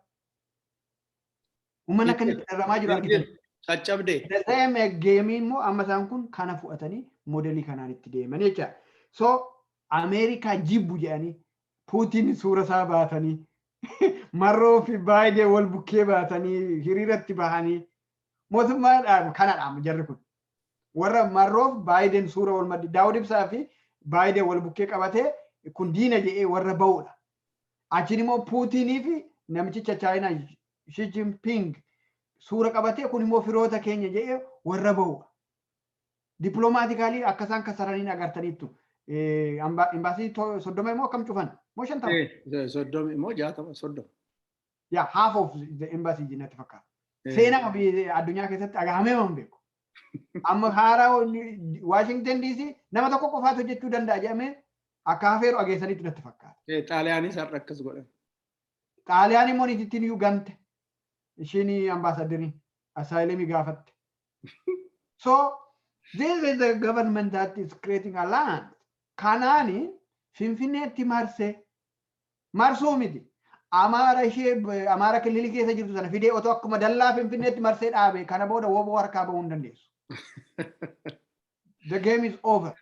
Uummanni akka inni itti dharramaa jiru argitan. Caccabdee. The same game immoo amma isaan kun kana fudhatanii modelii kanaan itti deeman jecha. So Ameerikaa jibbu jedhanii Puutiin suura isaa baatanii, Marroo fi Baayidee wal bukkee baatanii hiriiratti bahanii mootummaadhaan kanadha jarri kun. Warra Marroof Baayideen suura wal maddi, Daawud Ibsaa fi Baayidee wal bukkee qabatee kun diina jedhee warra ba'udha. Achiin immoo Puutinii fi namichicha Chaayinaa Xi Jinping suura qabatee kun immoo firoota keenya jedhee warra ba'udha. Diplomatically akka isaan kasaraniin agartaniittu. Imbaasii 30 immoo akkam cufan? Moo 50? 30 immoo 60, 30. Yeah, half of the embassy natti fakkaata. Seenaa addunyaa keessatti agahamee hin beeku. Amma haaraa Washington DC nama tokko qofaatu hojjechuu danda'a jedhamee akka hafeeru ageessaniitu natti fakkaata. Xaaliyaanis har'a akkas godhan. Xaaliyaan immoo ittiin iyyuu gante. Ishiin ambaasadariin asylumii gaafatte. So this is the government that is creating a land. Kanaani Finfinneetti marsee marsuu miti. Amaara ishee Amaara kililii keessa jirtu sana fidee otoo akkuma dallaa Finfinneetti marsee dhaabe, kana booda WBO harkaa bahuu hin dandeessu. The game is over.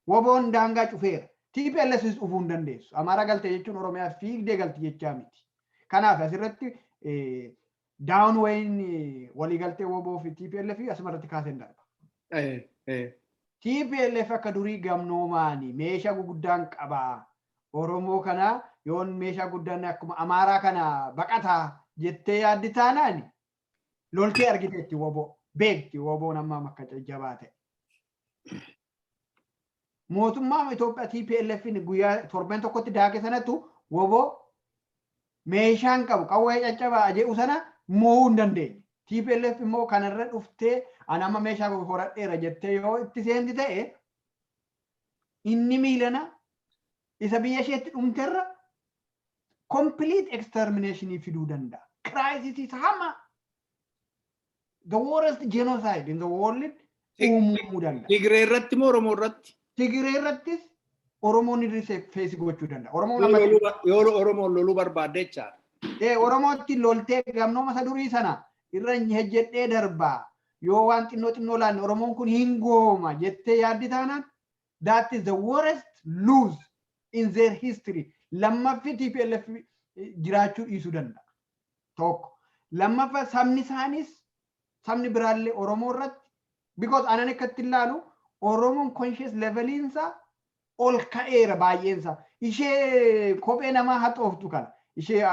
WBOn daangaa cufeera. TPLF dhufuu hin dandeessu. Amaara galte jechuun Oromiyaa fiigdee galti jechaa miti. Kanaaf asirratti down wayin waliigaltee WBO fi TPLF asumarratti kaaseen darba. TPLF akka durii gamnoomaani meeshaa guguddaan qabaa. Oromoo kana yoon meeshaa guddaan akkuma Amaaraa kana baqataa jettee yaaddi taanaan loltee argiteetti WBO. Beekti WBOn amma akka jabaa ta'e. Mootummaa Itoophiyaa TPLF guyyaa torban tokkotti daake sanattu WBO meeshaan qabu qawwee caccabaa jedhu sana mo'uu hin dandeenye. TPLF immoo kanarra dhuftee ani amma meeshaa horadheera jettee yoo itti seenti ta'e, inni miilana isa biyya isheetti dhumterra complete extermination fiduu danda'a. Crisis hama, the worst genocide in the world uumuu danda'a. Tigree irratti moo Oromoo irratti? Tigree irrattis, Oromoon irri face gochuu danda'a. Oromoon Yoo Oromoon loluu barbaadde jechaadha. Oromootti loltee gamnooma isa durii sana irra hejjedhee darbaa, yoo waan xinnoo xinnoo laanne Oromoon kun hin gooma jettee yaaddi taanaan, that is the worst lose in their history. Lammaffii TPLF jiraachuu dhiisuu danda'a. Tokko. Lammaffaa, sabni isaanis sabni biraallee Oromoo irratti, because anan akkatti ilaalu, Oromoon conscious leveliinsa ol ka'eera baay'eensa. Ishee kophee namaa haxooftu kana ishee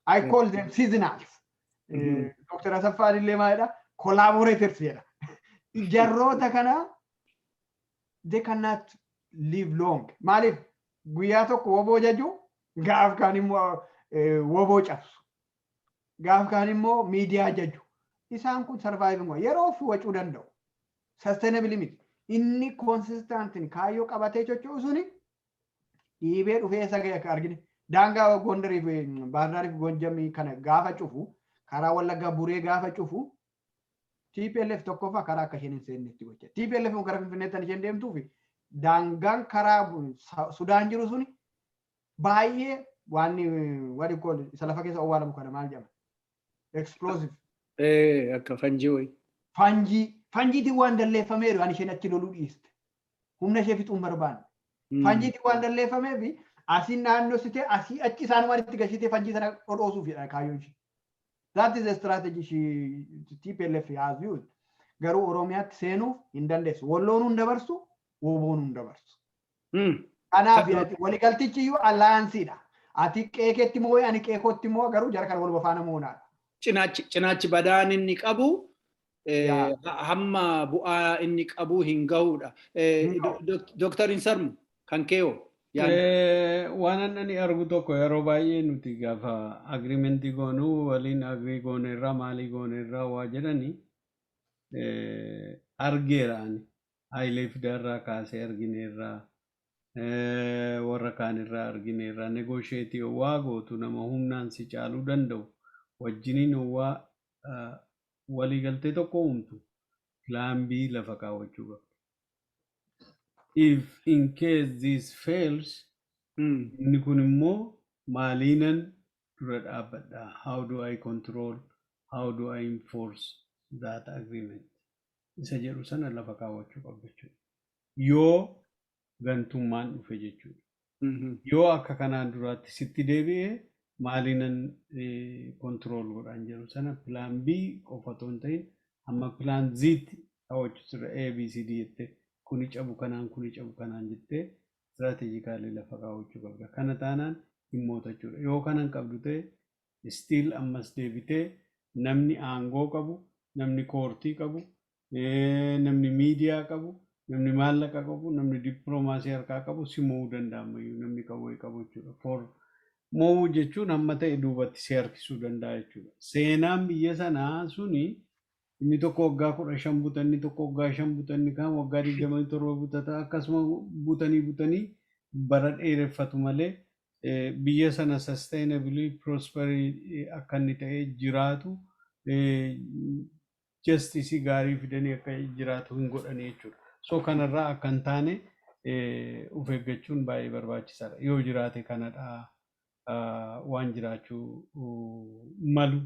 I call them seasonals. Dr. Asaffaan illee maalidha? Collaborators jedha. Jarroota kana they cannot live long. Maaliif? Guyyaa tokko WBO jaju, gaaf kaan immoo WBO cabsu. Gaaf kaan immoo miidiyaa jaju. Isaan kun surviving yeroo fi wacuu danda'u. Sustainable miti. Inni consistentiin kaayyoo qabatee socho'u suni dhiibee dhufee isa ga'e akka argine. Daangaa Gondarii fi Baahirdaariif Gojjamii kana gaafa cufu, karaa Wallaggaa Buree gaafa cufu, TPLF tokkoffaa karaa akka isheen hin seennetti gocha. TPLF gara Finfinneetti kan isheen deemtuu fi daangaan karaa Sudaan jiru suni baay'ee waan what you call isa lafa keessa owwaalamu kana maal jedhama? Explosive. Akka fanjii wayi. Fanjii. Fanjiitiin waan dalleeffameeru waan isheen achi loluu dhiiste. Humna ishee fixuun barbaanne. Fanjiitiin waan dalleeffameef asiin naannossitee asii achi isaan itti gashitee fanjii sana dhodhoosuuf jedha kaayyoon ishee. That is the strategy she TPLF has used. Garuu Oromiyaatti seenuuf hin dandeessu. Walloon hin dabarsu, WBOn hin dabarsu. Kanaaf waliigaltichi iyyuu allianceiidha. Ati qeekeetti moo ani qeekootti moo, garuu jara kana waluma faana moonaadha. Cinaachi badaan inni qabu hamma bu'aa inni qabu hin gahudha. Dooktar Insarmu, kan keewoo? Waan ani argu tokko, yeroo baay'ee nuti gaafa agreementii goonuu waliin agree gooneerraa maalii gooneerraa waa jedhani argeera ani. Hayilee Fidaarraa kaasee argineerraa, warra kaanirraa argineerraa. Negotiate waa gootu, nama humnaan si caaluu danda'u wajjiniin waa waliigaltee tokko uumtu, plan B lafa kaawwachuu qabdu. If in case this fails, inni kun immoo maaliinan dura dhaabbadha? How do I control? How do I enforce that agreement? Isa jedhu sana lafa kaawwachuu qabdu jechuudha. Yoo gantummaan dhufe jechuudha. Yoo akka kanaan duraatti sitti deebi'ee maaliinan control godhaan jedhu sana plan B qofa otoo hin ta'in hamma plan Z'tti kaawwachuu sirra, A, B, C, D jettee, kuni cabu kanaan, kuni cabu kanaan jettee strategically lafa kaawwachuu qabda. Kana taanaan hin moota jechuudha. Yoo kana hin qabdu ta'e, still ammas deebitee namni aangoo qabu, namni courtii qabu, namni miidiyaa qabu, namni maallaqa qabu, namni dippiloomaasii harkaa qabu si mo'uu danda'a ammayyuu, namni qawwee qabu jechuudha. For mo'uu jechuun hamma ta'e duubatti si harkisuu danda'a jechuudha. Seenaan biyya sanaa suni inni tokko waggaa 15 buta, inni tokko waggaa 5 buta, inni kaan waggaa 27 butata, akkasuma butanii butanii bara dheereffatu malee biyya sana sustainably prosperii akka inni ta'ee jiraatu, justice gaarii fidanii akka jiraatu hin godhanii jechuudha. So kanarraa akka hin taane of eeggachuun baay'ee barbaachisaadha. Yoo jiraate kanadha waan jiraachuu malu,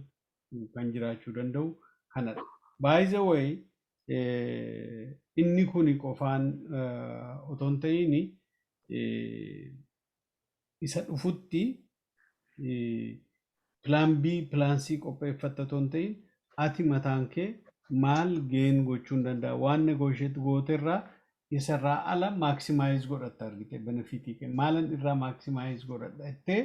kan jiraachuu danda'u kanadha. By the way, inni kuni qofaan otoo hin ta'in isa dhufutti plan B, plan C qopheeffatta otoo hin ta'in, ati mataan kee maal gain gochuu hin danda'a, waan negotiate gooterraa isarraa ala maximize godhatta argite, benefitii kee maalan irraa maximize godhadha jettee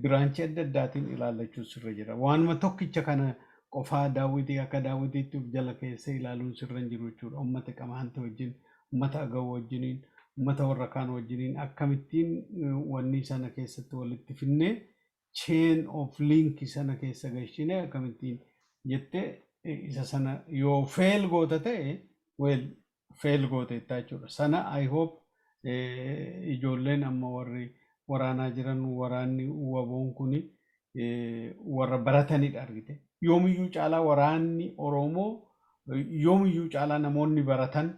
branchii adda addaatiin ilaallachuu sirra jira. Waanuma tokkicha kana qofaa daawwitii akka daawwitiitti of jala keessa ilaaluun sirra hin jiru jechuudha. Uummata Qamaanta wajjin, uummata Agaw wajjiniin, uummata warra kaan wajjiniin akkamittiin wanni sana keessatti walitti finnee, chain of link sana keessa galchine akkamittiin jettee isa sana yoo fail goota ta'e, well, fail gooteetta jechuudha. Sana I hope ijoolleen amma warri waraanaa jiran, waraanni WBOn kuni warra baratanidha argite. Yoomiyyuu caalaa waraanni Oromoo, yoomiyyuu caalaa namoonni baratan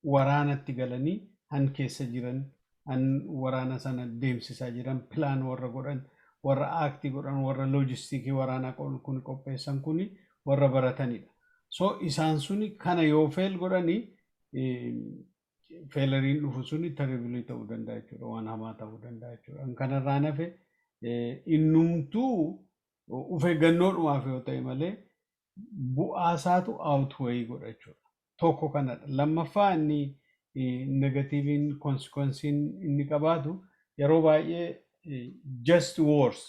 waraanatti galanii han keessa jiran. Waraana sana deemsisaa jiran, plan warra godhan, warra act godhan, warra loojistikii waraanaa kun qopheessan kuni warra baratanidha. So isaan suni kana yoo fail godhanii, failureiin dhufu suni terrible ta'uu danda'a jechuudha. Waan hamaa ta'uu danda'a jechuudha. Kanarraa hafe innumtuu of eeggannoodhumaaf yoo ta'e malee bu'aa isaatu outweigh godha jechuudha. Tokko kanadha. Lammaffaa, inni negativeiin consequenceiin inni qabaatu, yeroo baay'ee just wars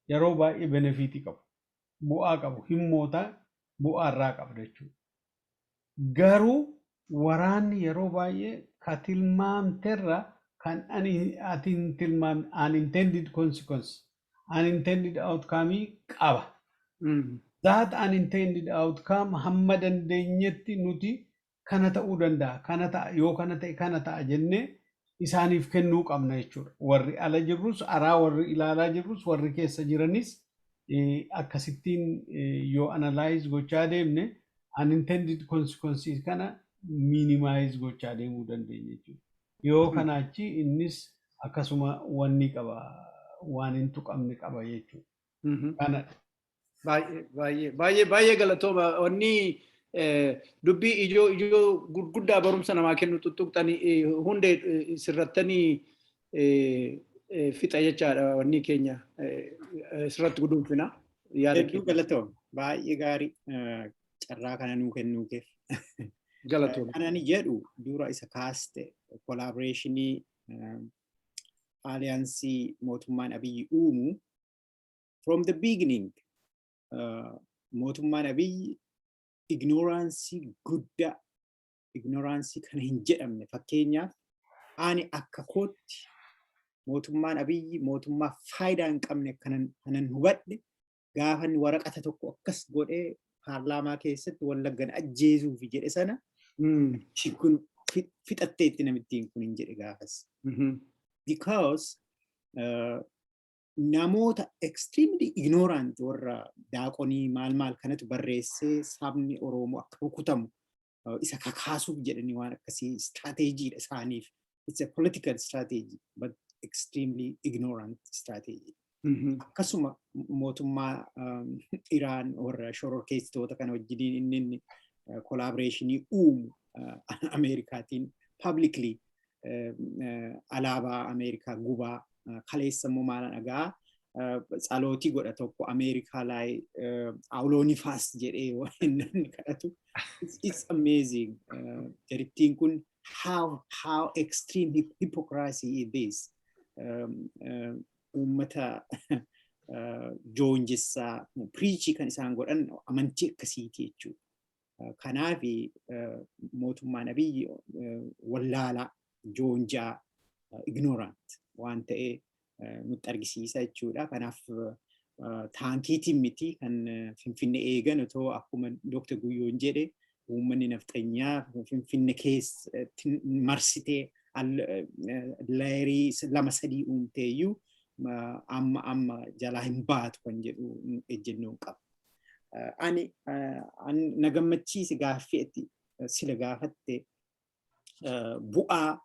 yeroo baay'ee benefitii qabu. Bu'aa qabu. Himmootaa bu'aa irraa qabda jechuudha. Garuu waraanni yeroo baay'ee ka tilmaamterra kan ati hin tilmaamne unintended consequence, unintended outcome qaba. That unintended outcome hamma dandeenyetti nuti kana ta'uu danda'a, kana ta'a, yoo kana ta'e kana ta'a jennee isaaniif kennuu qabna jechuudha. Warri ala jirrus, araa warri ilaalaa jirrus, warri keessa jiranis akkasittiin yoo analyze gochaa deemne, unintended consequences kana minimize gochaa deemuu dandeenya jechuudha. Yoo kana achi innis akkasuma wanni qaba, waan hin tuqamne qaba jechuudha. Kana. Baay'ee baay'ee baay'ee baay'ee galatooma. Wanni dubbii ijoo ijoo gurguddaa barumsa namaa kennu tuttuqxanii hundee sirrattanii fixa jechaadha, wanni keenya sirratti guduunfina. Hedduu galatooma. Baay'ee gaarii, carraa kana nuu kennuu keef. Galatooma. Kan ani jedhu, dura isa kaaste, collaborationii, allianceii mootummaan Abiyyi uumu, from the beginning mootummaan Abiyyi ignoranceii guddaa, ignoranceii kana hin jedhamne. Fakkeenyaaf, ani akka kootti mootummaan Abiyyi mootummaa faayidaa hin qabne kanan hubadhe gaafa inni waraqata tokko akkas godhee paarlaamaa keessatti Wallaggan ajjeesuufi jedhe sana, kun fixatteetti namittiin kun hin jedhe gaafas. Because namoota extremely ignorant, warra daaqonii maal maal kanatu barreessee sabni Oromoo akka rukutamu isa kakaasuuf jedhanii waan akkasii strategyiidha isaaniif. It's a political strategy, but extremely ignorant strategy. Akkasuma mootummaa Iraan warra shororkeessitoota kana wajjiniin inni collaborationii uumu, Ameerikaatiin publicly alaabaa Ameerikaa gubaa, kaleessa immoo maalan dhagaa tsalootii godha tokko Ameerikaa laay awloo nifaas jedhee waan inni kadhatu. It's amazing. Jarittiin kun how extreme hypocrisy is this. Uummata joonjessaa preachii kan isaan godhan amantii akkasiiti jechuudha. Kanaaf mootummaan Abiyyi wallaalaa, joonjaa, ignorant waan ta'e nutti argisiisa jechuudha. Kanaaf taankiitiin miti kan Finfinne eegan, otoo akkuma Dr. Guyyoon jedhe uummanni nafxanyaa Finfinne keessatti marsitee layerii lama sadii uumtee iyyuu amma amma jalaa hin baatu kan jedhu ejjennoon qaba. Ani na gammachiise gaaffii itti sila gaafatte, bu'aa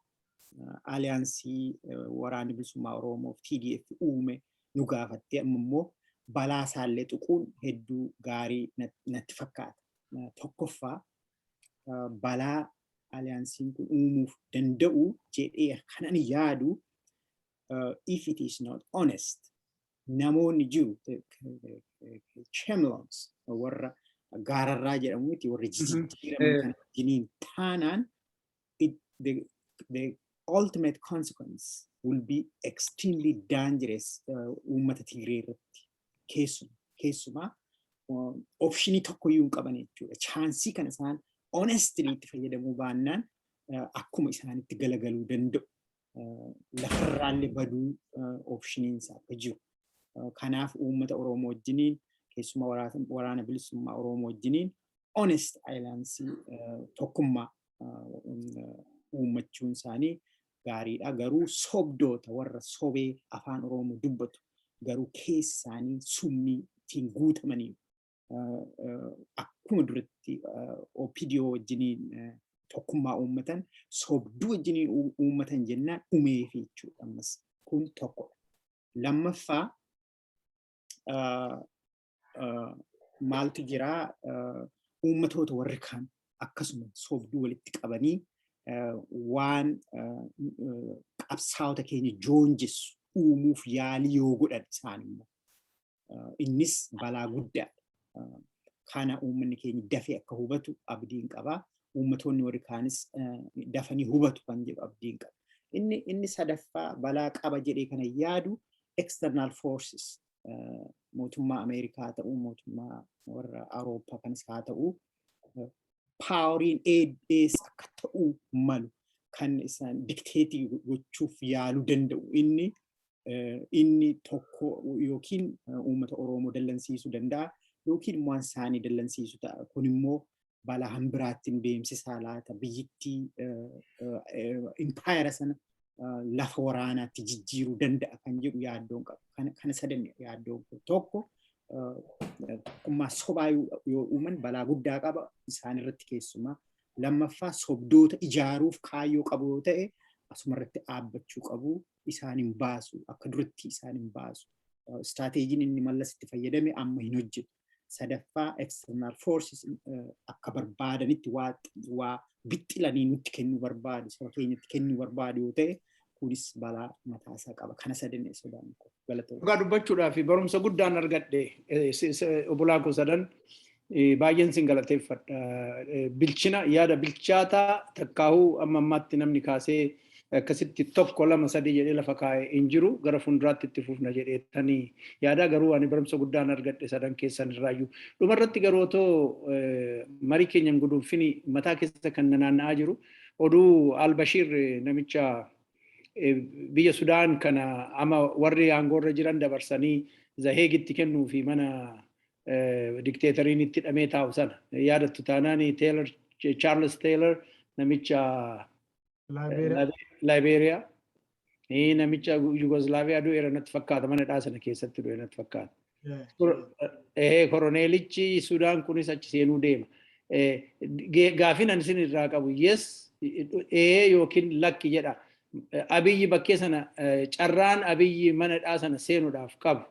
allianceii Waraanni Bilisummaa Oromoof TDF uume nu gaafatte, amma immoo balaa isaallee tuquun hedduu gaarii natti fakkaata. Tokkoffaa, balaa allianceiin kun uumuuf danda'u jedhee kan ani yaadu, if it is not honest, namoonni jiru, chameleons, warra gaararraa jedhamu miti, warra jijjiiraman kana wajjiniin taanaan, the ultimate consequence will be extremely dangerous uummata Tigree irratti, keessumaa optionii tokkoyyuu hin qaban jechuudha. Chanceii kana isaan honestly itti fayyadamuu baannaan akkuma isaanitti galagaluu danda'u. Lafarraallee baduu optioniin isaa akka jiru. Kanaaf uummata Oromoo wajjiniin, keessumaa Waraana Bilisummaa Oromoo wajjiniin honest allianceii tokkummaa uummachuun isaanii gaariidha. Garuu sobdoota, warra sobee afaan Oromoo dubbatu garuu keessa isaanii summii ittiin guutamanii, akkuma duratti OPDO wajjiniin Tokkummaa uummatan sobduu wajjiniin uummatan jennaan umeefi jechuudha ammas kun tokkodha. Lammaffaa, maaltu jiraa? Uummatoota warri kaan akkasuma sobduu walitti qabanii waan qabsaa'ota keenya joonjessu uumuuf yaalii yoo godhan isaan immoo innis balaa guddaadha. Kana uummanni keenya dafee akka hubatu abdiin qabaa. Uummatoonni warri kaanis dafanii hubatu kan jedhu abdiin qaba. Inni sadaffaa balaa qaba jedhee kana yaadu external forces, mootummaa Ameerikaa ta'uu, mootummaa warra Awurooppaa kanas haa ta'uu, poweriin eessa akka ta'uu malu kan isaan dictate gochuuf yaaluu danda'u. Inni tokko yookiin uummata Oromoo dallansiisuu danda'a yookiin immoo isaanii dallansiisu ta'a. Kun immoo balaa hambiraatti nu deemsisaa laata? Biyyittii impaayera sana lafa waraanaatti jijjiiruu danda'a kan jedhu yaaddoon qaba. Kana sadan yaaddoon tokko, tokkummaa sobaa yoo uuman balaa guddaa qaba isaan irratti keessumaa. Lammaffaa, sobdoota ijaaruuf kaayyoo qabu yoo ta'e asuma irratti dhaabbachuu qabu, isaan hin baasu, akka duratti isaan hin baasu. Strategyn inni Mallas itti fayyadame amma hin hojjetu. Sadaffaa, external forces akka barbaadanitti waa bixxilanii nutti kennuu barbaadu, saba keenyatti kennuu barbaadu yoo ta'e, kunis balaa mataasaa qaba. Kana sadan sodaan koo. Galatoomna. Dhugaa dubbachuudhaaf barumsa guddaan argadhe. Obbolaa koo sadan, baay'een sin galateeffadha. Bilchina yaada bilchaataa takkaahuu amma ammaatti namni kaasee akkasitti tokko, lama, sadii jedhee lafa kaa'ee hin jiru. Gara fuulduraatti itti fufna jedheetanii yaada, garuu ani barumsa guddaan argadhe sadan keessan irraayyuu. Dhumarratti garuu otoo marii keenya hin guduunfini mataa keessa kan naanna'aa jiru oduu Albashiir, namicha biyya Sudaan kana amma warri aangoorra jiran dabarsanii Zaheegitti kennuu fi mana dikteeteriin itti hidhamee taa'u sana yaadattu taanaan, Taylor, Charles Taylor, namicha Liberia, namicha Yugoslaaviyaa du'eera natti fakkaata, mana hidhaa sana keessatti du'e natti fakkaata. Koroneelichi Sudaan kunis achi seenuu deema. Gaafin ani isin irraa qabu, yes ee yookiin lakki jedha. Abiyyi bakkee sana, carraan Abiyyi mana hidhaa sana seenuudhaaf qabu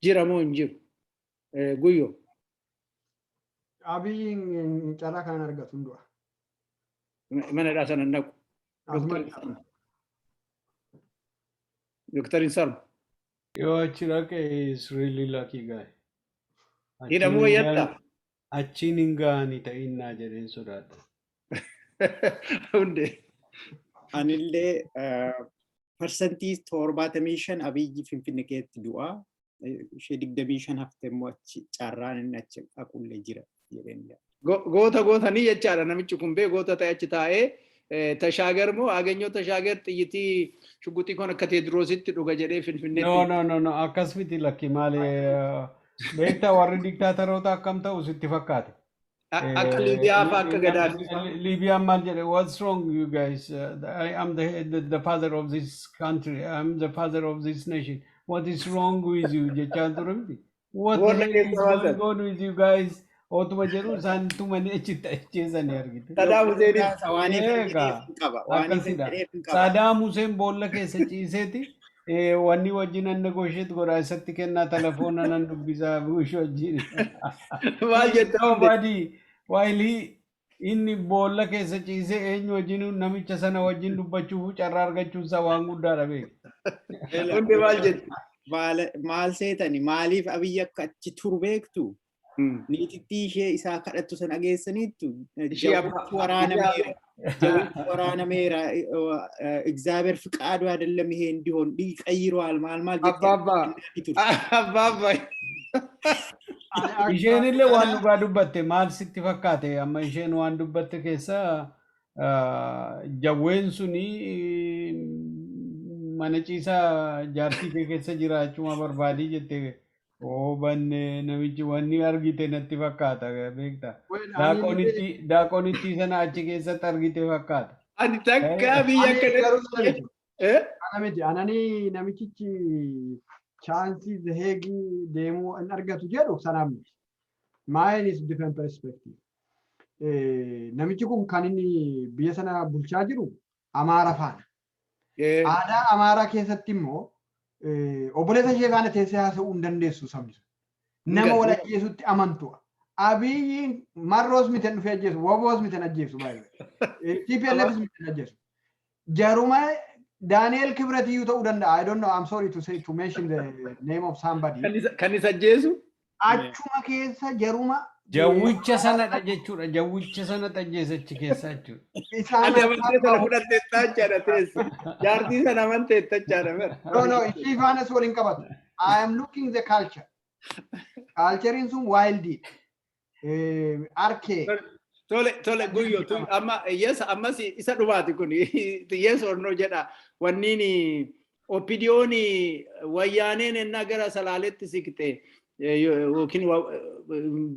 jira moo hin jiru? Guyyoo. Abiyyiin carraa kanan argatu, hin du'a. Mana hidhaa sana hin dhaqu. Dooktar Insarmu. Yoo achi dhaqe is really lucky guy. Hidhamuu wayyatta? Achiin hin ga'anii ta'innaa jedheen sodaadha. Hundee. Anillee 75% Abiyyi Finfinnee keessatti du'a. Ishee 25 hafte immoo achi carraan inni achi dhaqullee jira jedheen yaada. Goota gootanii jechaadha, namichi kun bee goota ta'e achi taa'ee Tashaagar moo Aganyoo Tashaagar xiyyitii shuguxii kun akka Teediroositti dhuga jedhee Finfinneetti. No, no, no, no, akkas miti, lakki. Maali beektaa, warri diktaataroota akkam ta'u sitti fakkaate? Akka Liibiyaa fa'aa, akka Gaddaafii fa'aa. Liibiyaan maal jedhe? "What's wrong, you guys? I am the father of this country. I am the father of this nation. What is wrong with you?" jechaa ture miti. "What the Boolla hell is keessa baasan. going on with you guys?" Otuma jedhu isaan tumanii achitti ajjeesanii argite. Saddam Hussein. Waan Eegaa, hin qaba. Waan hin akkasidha. jedheef hin qaba. Saddam Hussein boolla keessa ciiseeti wanni wajjin an negotiate godhaa, isatti kennaa, telefoona nan dubbisaa Bush wajjin. Maal jetta, Hundee? Nobody while he inni boolla keessa ciisee eenyu wajjin namicha sana wajjin dubbachuuf carraa argachuun isaa waan guddaadha beeku. Hundee, maal jetta? Maal seetani, maaliif Abiyyi akka achi turu beektu? Niitittii ishee isaa kadhattu sana dhageessaniittu. Ishee Jawwichi waraanameera. Jawwichi waraanameera. እግዚአብሔር ፍቃዱ አይደለም ይሄ እንዲሆን ቀይሯል maal maal jettee Abbaa turte. Abbaa. Isheen illee waan dhugaa dubbatte maal sitti fakkaate? Amma isheen waan dubbatte keessa jawween suni mana ciisaa jaartii kee keessa jiraachuma barbaadii jette. Oo, banne namichi wanni argite natti fakkaata, beekta. Daaqonitti sana achi keessatti argite fakkaata. Ani takkaa biyya Ani garuu akka sana miti. Eh? Kana miti. Anani namichichi chance The Hague deemuu hin argatu jedhu sanaan miti. Mine is different perspective. Namichi kun kan inni biyya sana bulchaa jiru Amaara faana. Aadaa Amaaraa keessatti immoo obboleessa ishee faana teessee haasa'uu hin dandeessu sabni sun. Nama wal ajjeesutti amantu. Abiyyiin Marroos miti dhufee ajjeesu, Woboos miti ajjeesu baay'ee. TPLFs miti ajjeesu. Jaruma Daani'el Kibratiyyuu ta'uu danda'a. I don't know. I'm sorry to say to mention the name of somebody. Kan isa ajjeesu? Achuma keessa jaruma. Jawwicha sanadha jechuudha. Jawwicha sanadha ajjeesa achi keessa jechuudha. Isaan Ati amantee sana fudhatteettaa jechaadha teesse. Jaartii sana amanteetta jechaadha. No, ishii faanas waliin qabatu. I am looking the culture. Culturein sun wild. Arkee. Tole, tole, Guyyo, amma yes, ammas isa dhumaati kun, yes or no jedha. Wanniin OPDO'n Wayyaaneen ennaa gara Salaaletti siqte yookiin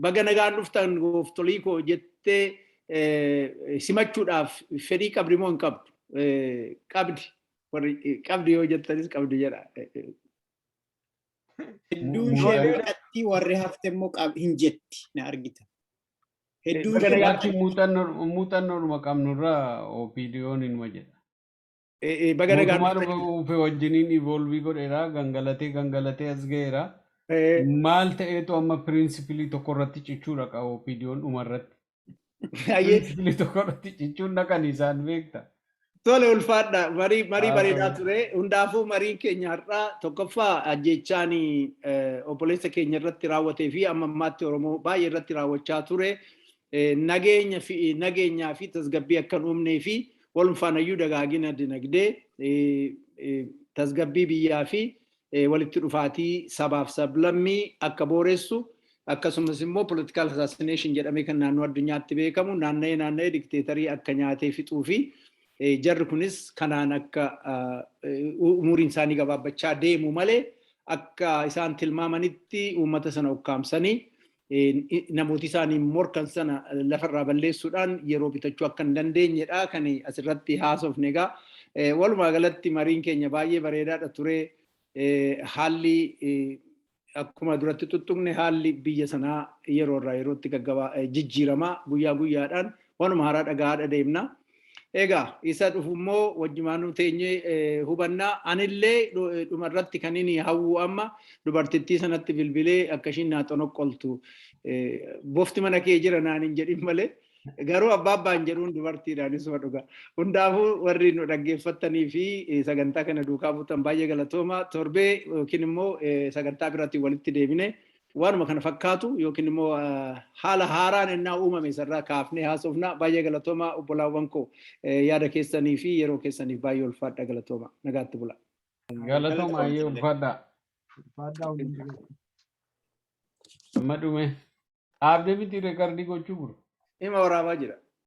"Baga nagaan dhuftan, gooftolii koo" jettee simachuudhaaf fedhii qabdi moo hin qabdu? Qabdi. Warri qabdi yoo jettanis qabdi jedha. Hedduun ishee biratti warri hafte immoo hin jetti na argita. Hedduun Baga ishee nagaan Lakki, muuxannoodhuma qabnurraa OPDO'n inuma jedha. Baga nagaan Mootummaa dhuftan. Dhufe wajjiniin evolve godheera, gangalatee gangalatee as ga'eera. Maal ta'eetu amma principle tokko irratti cichuudha qaba OPDO'n dhumarratti. Ayyee. Principle tokko irratti cichuun dhaqan isaan beekta. Tole, ulfaadha. Marii Haa bareedaa ta'u. ture. Hundaafuu mariin keenya har'aa tokkoffaa ajjechaan obboleessa keenya irratti raawwatee fi amma ammaatti Oromoo baay'ee irratti raawwachaa ture. Nageenya fi nageenyaa fi tasgabbii akka hin uumnee fi walumaanayyuu dagaagina dinagdee, tasgabbii biyyaa fi walitti dhufaatii sabaaf sablammii akka booressu, akkasumas immoo political assassination jedhamee kan naannoo addunyaatti beekamu naanna'ee naanna'ee dikteetarii akka nyaatee fixuu fi jarri kunis kanaan akka umuriin isaanii gabaabbachaa deemu malee akka isaan tilmaamanitti uummata sana ukkaamsanii namooti isaanii morkan sana lafarraa balleessuudhaan yeroo bitachuu akka hin dandeenyedha kan asirratti haasofne. Egaa walumaa galatti mariin keenya baay'ee bareedaadha ture. Haalli akkuma duratti tuttuqne haalli biyya sanaa yeroo irraa yerootti gaggabaa jijjiiramaa, guyyaa guyyaadhaan waanuma haaraa dhagahaadha deemna. Egaa isa dhufu immoo wajjumaanuu teenyee hubannaa. Anillee dhumarratti kan inni hawwu amma dubartittii sanatti bilbilee akka ishiin naa xonoqqoltu, "Bofti mana kee jira" naan hin jedhin malee, garuu abbaa abbaan jedhuun dubartiidhaan isuma dhuga. Hundaafuu warri nu dhaggeeffattanii fi sagantaa kana duukaa buutan baay'ee galatooma. Torbee yookiin immoo sagantaa biraatti walitti deebine waanuma kana fakkaatu yookiin immoo haala haaraan ennaa uumame isarraa kaafnee haasofna. Baay'ee galatooma, obbolaawwan koo, yaada keessanii fi yeroo keessaniif baay'ee ulfaadha, galatooma, nagaatti bula. Galatooma, baay'ee ulfaadha. Ulfaadhaa hundi keessan. Amma dhume. Dhaabdee miti record gochuu buru. Hima waraabaa jira.